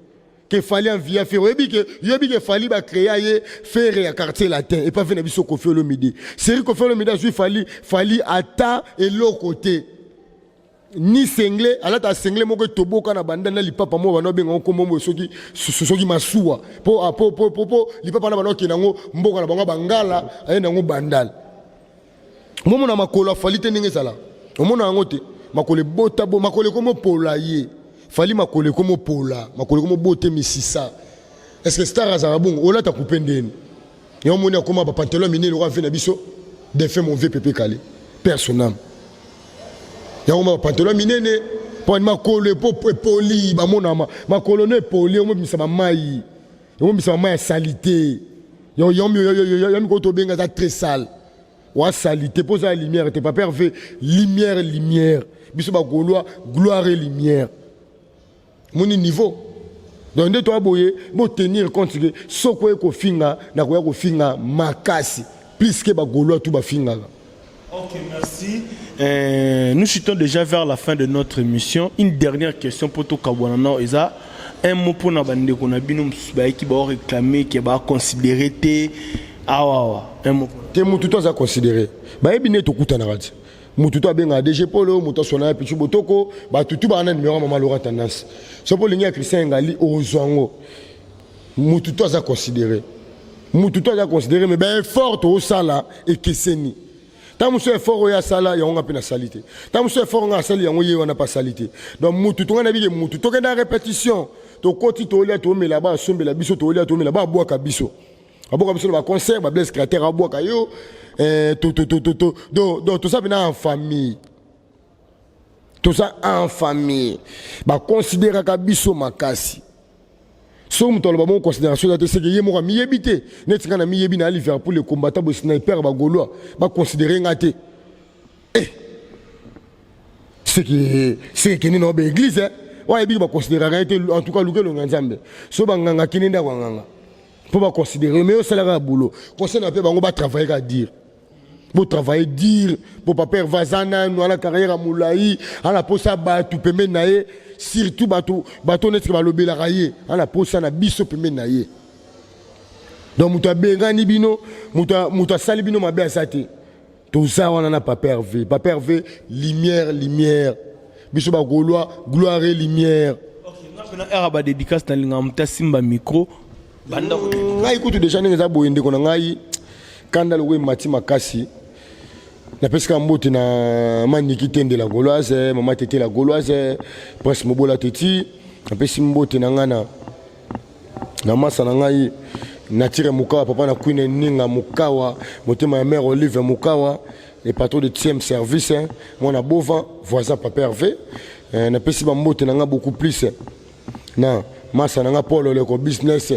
ke Fally envia Ferre. Oyebi ke yoyebi ke Fally bacréa ye Ferre ya Quartier Latin epa ve na biso Koffi Olomide. Seri Koffi Olomide azwi Fally, Fally ata eloko te, ni sengle alata sengle moko etoboka na banda na lipapa moko banda obenga ngo kombo moko soki masuwa po lipapa na banda okende yango mboka na bango bangala aye nango bandal. Momona makolo afali te ndenge ezala, omona yango te, makolo ebota bo makolo ekomopola ye Fally, makolo ekomopola, makolo ekomobote misisa. Est ce que star azalaka bongo? Olata coupe ndeni yango moni akoma bapantalon minene lokola ve na biso défunt, mon vieux Pepe Kale, père son âme. Yango ma bapantalon minene mpo makolo epoli, bamonama makolo no epoli, omobimisa bamai, omobimisa bamai ya saleté. Yo mikolo tobenga aza très sale wa saleté mpo oza ya lumière te. Papa Hervé, lumière, lumière, biso bagaulois, gloire et lumière. Moni niveau. Donc nde toya boye, botenir compte ke soki oye kofinga, nakoya kofinga makasi plus ke bagaulois tu bafingaka. Ok, merci. Nous chutons déjà vers la fin de notre émission. Une dernière question pour toi, Kabwanana. Eza un mot pour na bandeko na bino mosusu bayaki ba réclamer ke ba considérer te awa awa. Un mot. Te, mutu to aza considéré, bayebi nde tokutanaka ti mutu to abengaka DG Polo, moto aswana ya Pichu Botoko, batutu baa na numéro ya mama Laura Tendance. So mpo olingi ya Christian Engali, ozwa yango. Mutu to aza considéré, mutu to aza considéré, mais baeffort toosala ekeseni. Ntango mosusu effort oyo asala yango, nga mpe nasali te. Ntango mosusu effort nga asali yango, ye wana mpe asali te. Donc mutu tonga nayebi ke mutu tokenda répétition, tokoti, tolia, tomela, basombela biso, tolia, tomela, babwaka biso, abwaka biso na baconcert, bablaise créateur abwaka yo. Donc toza mpena en famille, toza en famille, baconsidéraka biso makasi. Soki moto aloba bongo, considération eza te, seke ye moko amiyebi te. Neti ngai na miyebi na Liverpool, le combattant bo sniper, bagaulois baconsidéré nga te. Eh, seke kende na baéglise oyo ayebiki baconsidéraka ye te. En tout cas luka elonga Nzambe. So banganga, kende ndako ya nganga mpo baconsidéré. Mais osalaka ya boulot, conseil na mpe bango, batravaille kaka dire, botravaille dire mpo papa Herve aza nanu ala carrière ya molai, ala posa bato pembeni na ye, surtout bato neti balobelaka ye, ala posa na biso pembeni na ye. Donc moto abengani bino, moto asali bino mabe aza te. Toza wana na papa Herve. Papa Herve, lumière, lumière. Biso ba Gaulois, gloire et lumière. Nga pena era ba dédicace na linga muta simba micro banda ko ngai kutu deja ndenge eza boye ndeko na ngai kanda lokola emati makasi. Napesika mbote na maniki tende la Gauloise, mama tete la Gauloise, Prince Mobola Teti. Napesi mbote na ngai na masa na ngai Natire Mukawa, papa na Queen Ninga Mukawa, motema ya mère Olive Mukawa, le patron de TM Service, hein, mwana Bova, voisin papa Hervé. Napesi ba mbote na ngai beaucoup plus na masa na ngai Paul Oleko business,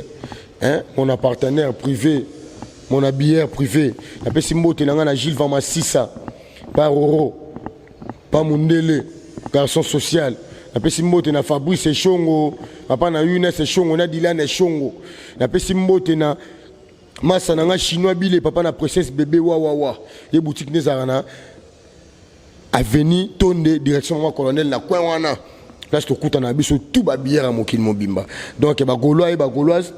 hein, mon partenaire privé, mon habilleur privé. Napesi mbote na ngai na Gilles Vamasisa, pa Roro, pa Mundele, garçon social. Napesi mbote na Fabrice Eshongo, papa na Younes Eshongo, na Dylan Eshongo. Napesi mbote na masa na nga Chinois Bile, papa na Princesse Bébé Wawawa. Ye boutique nezara na avenue Tonde, direction mama colonel na coin wana. Place tokuta na biso tout ba bière ya mokili mobimba. Donc ba Gaulois et ba Gauloises,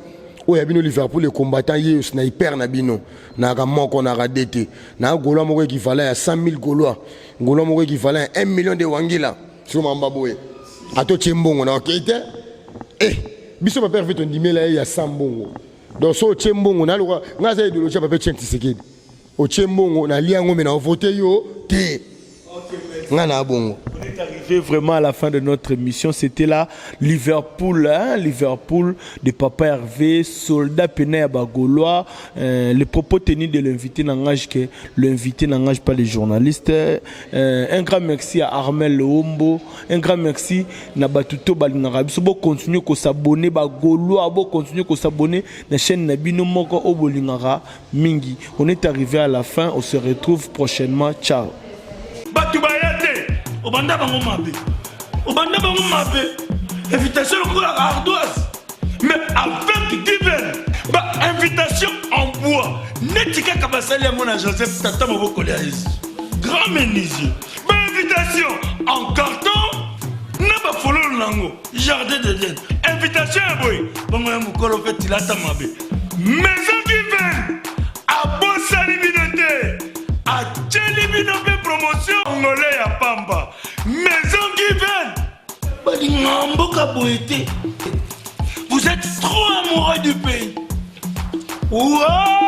oyo ya bino Liverpool les combattants ye sniper na bino. Na ka moko na ka DT. Na Gaulois moko équivalent ya 100 000 Gaulois. Gaulois moko équivalent ya 1 million de Wangila. Siko mamba boye. Ato tie mbongo na okei te. Eh, biso papa Hervé tondimela ye ya 100 mbongo. Donc so otie mbongo na loka nga za idéologie ya papa Etienne Tshisekedi. Otie mbongo na liango me na voter yo te. Nga na bongo. On est arrivé vraiment à la fin de notre émission. C'était là Liverpool, hein, Liverpool de Papa Hervé, soldat pena ya Gaulois. Les propos tenus de l'invité n'engage que l'invité n'engage pas les journalistes. Un grand merci à Armel Lehombo, un grand merci na batuto balingaka biso. Bo continuer ko s'abonner ba Gaulois, bo continuer ko s'abonner na chaîne na bino moko oyo bolingaka mingi. On est arrivé à la fin, on se retrouve prochainement. Ciao. Bato baya te, obanda bango mabe, obanda bango mabe, invitation lokola ardoise, mais avec Given ba invitation en bois neti kaka basali yango na Joseph tata mobokoli ya Yesu, grand menuisier, ba invitation en carton na bafololo nango jardin d'Eden, invitation ya boye bongo ya mokolo mpe tilata mabe. Maison Given abosani bino te, atieli bino mpe promotion ngole ya pamba. Maison Given balinga mboka boye te. Vous êtes trop amoureux du pays. Wow!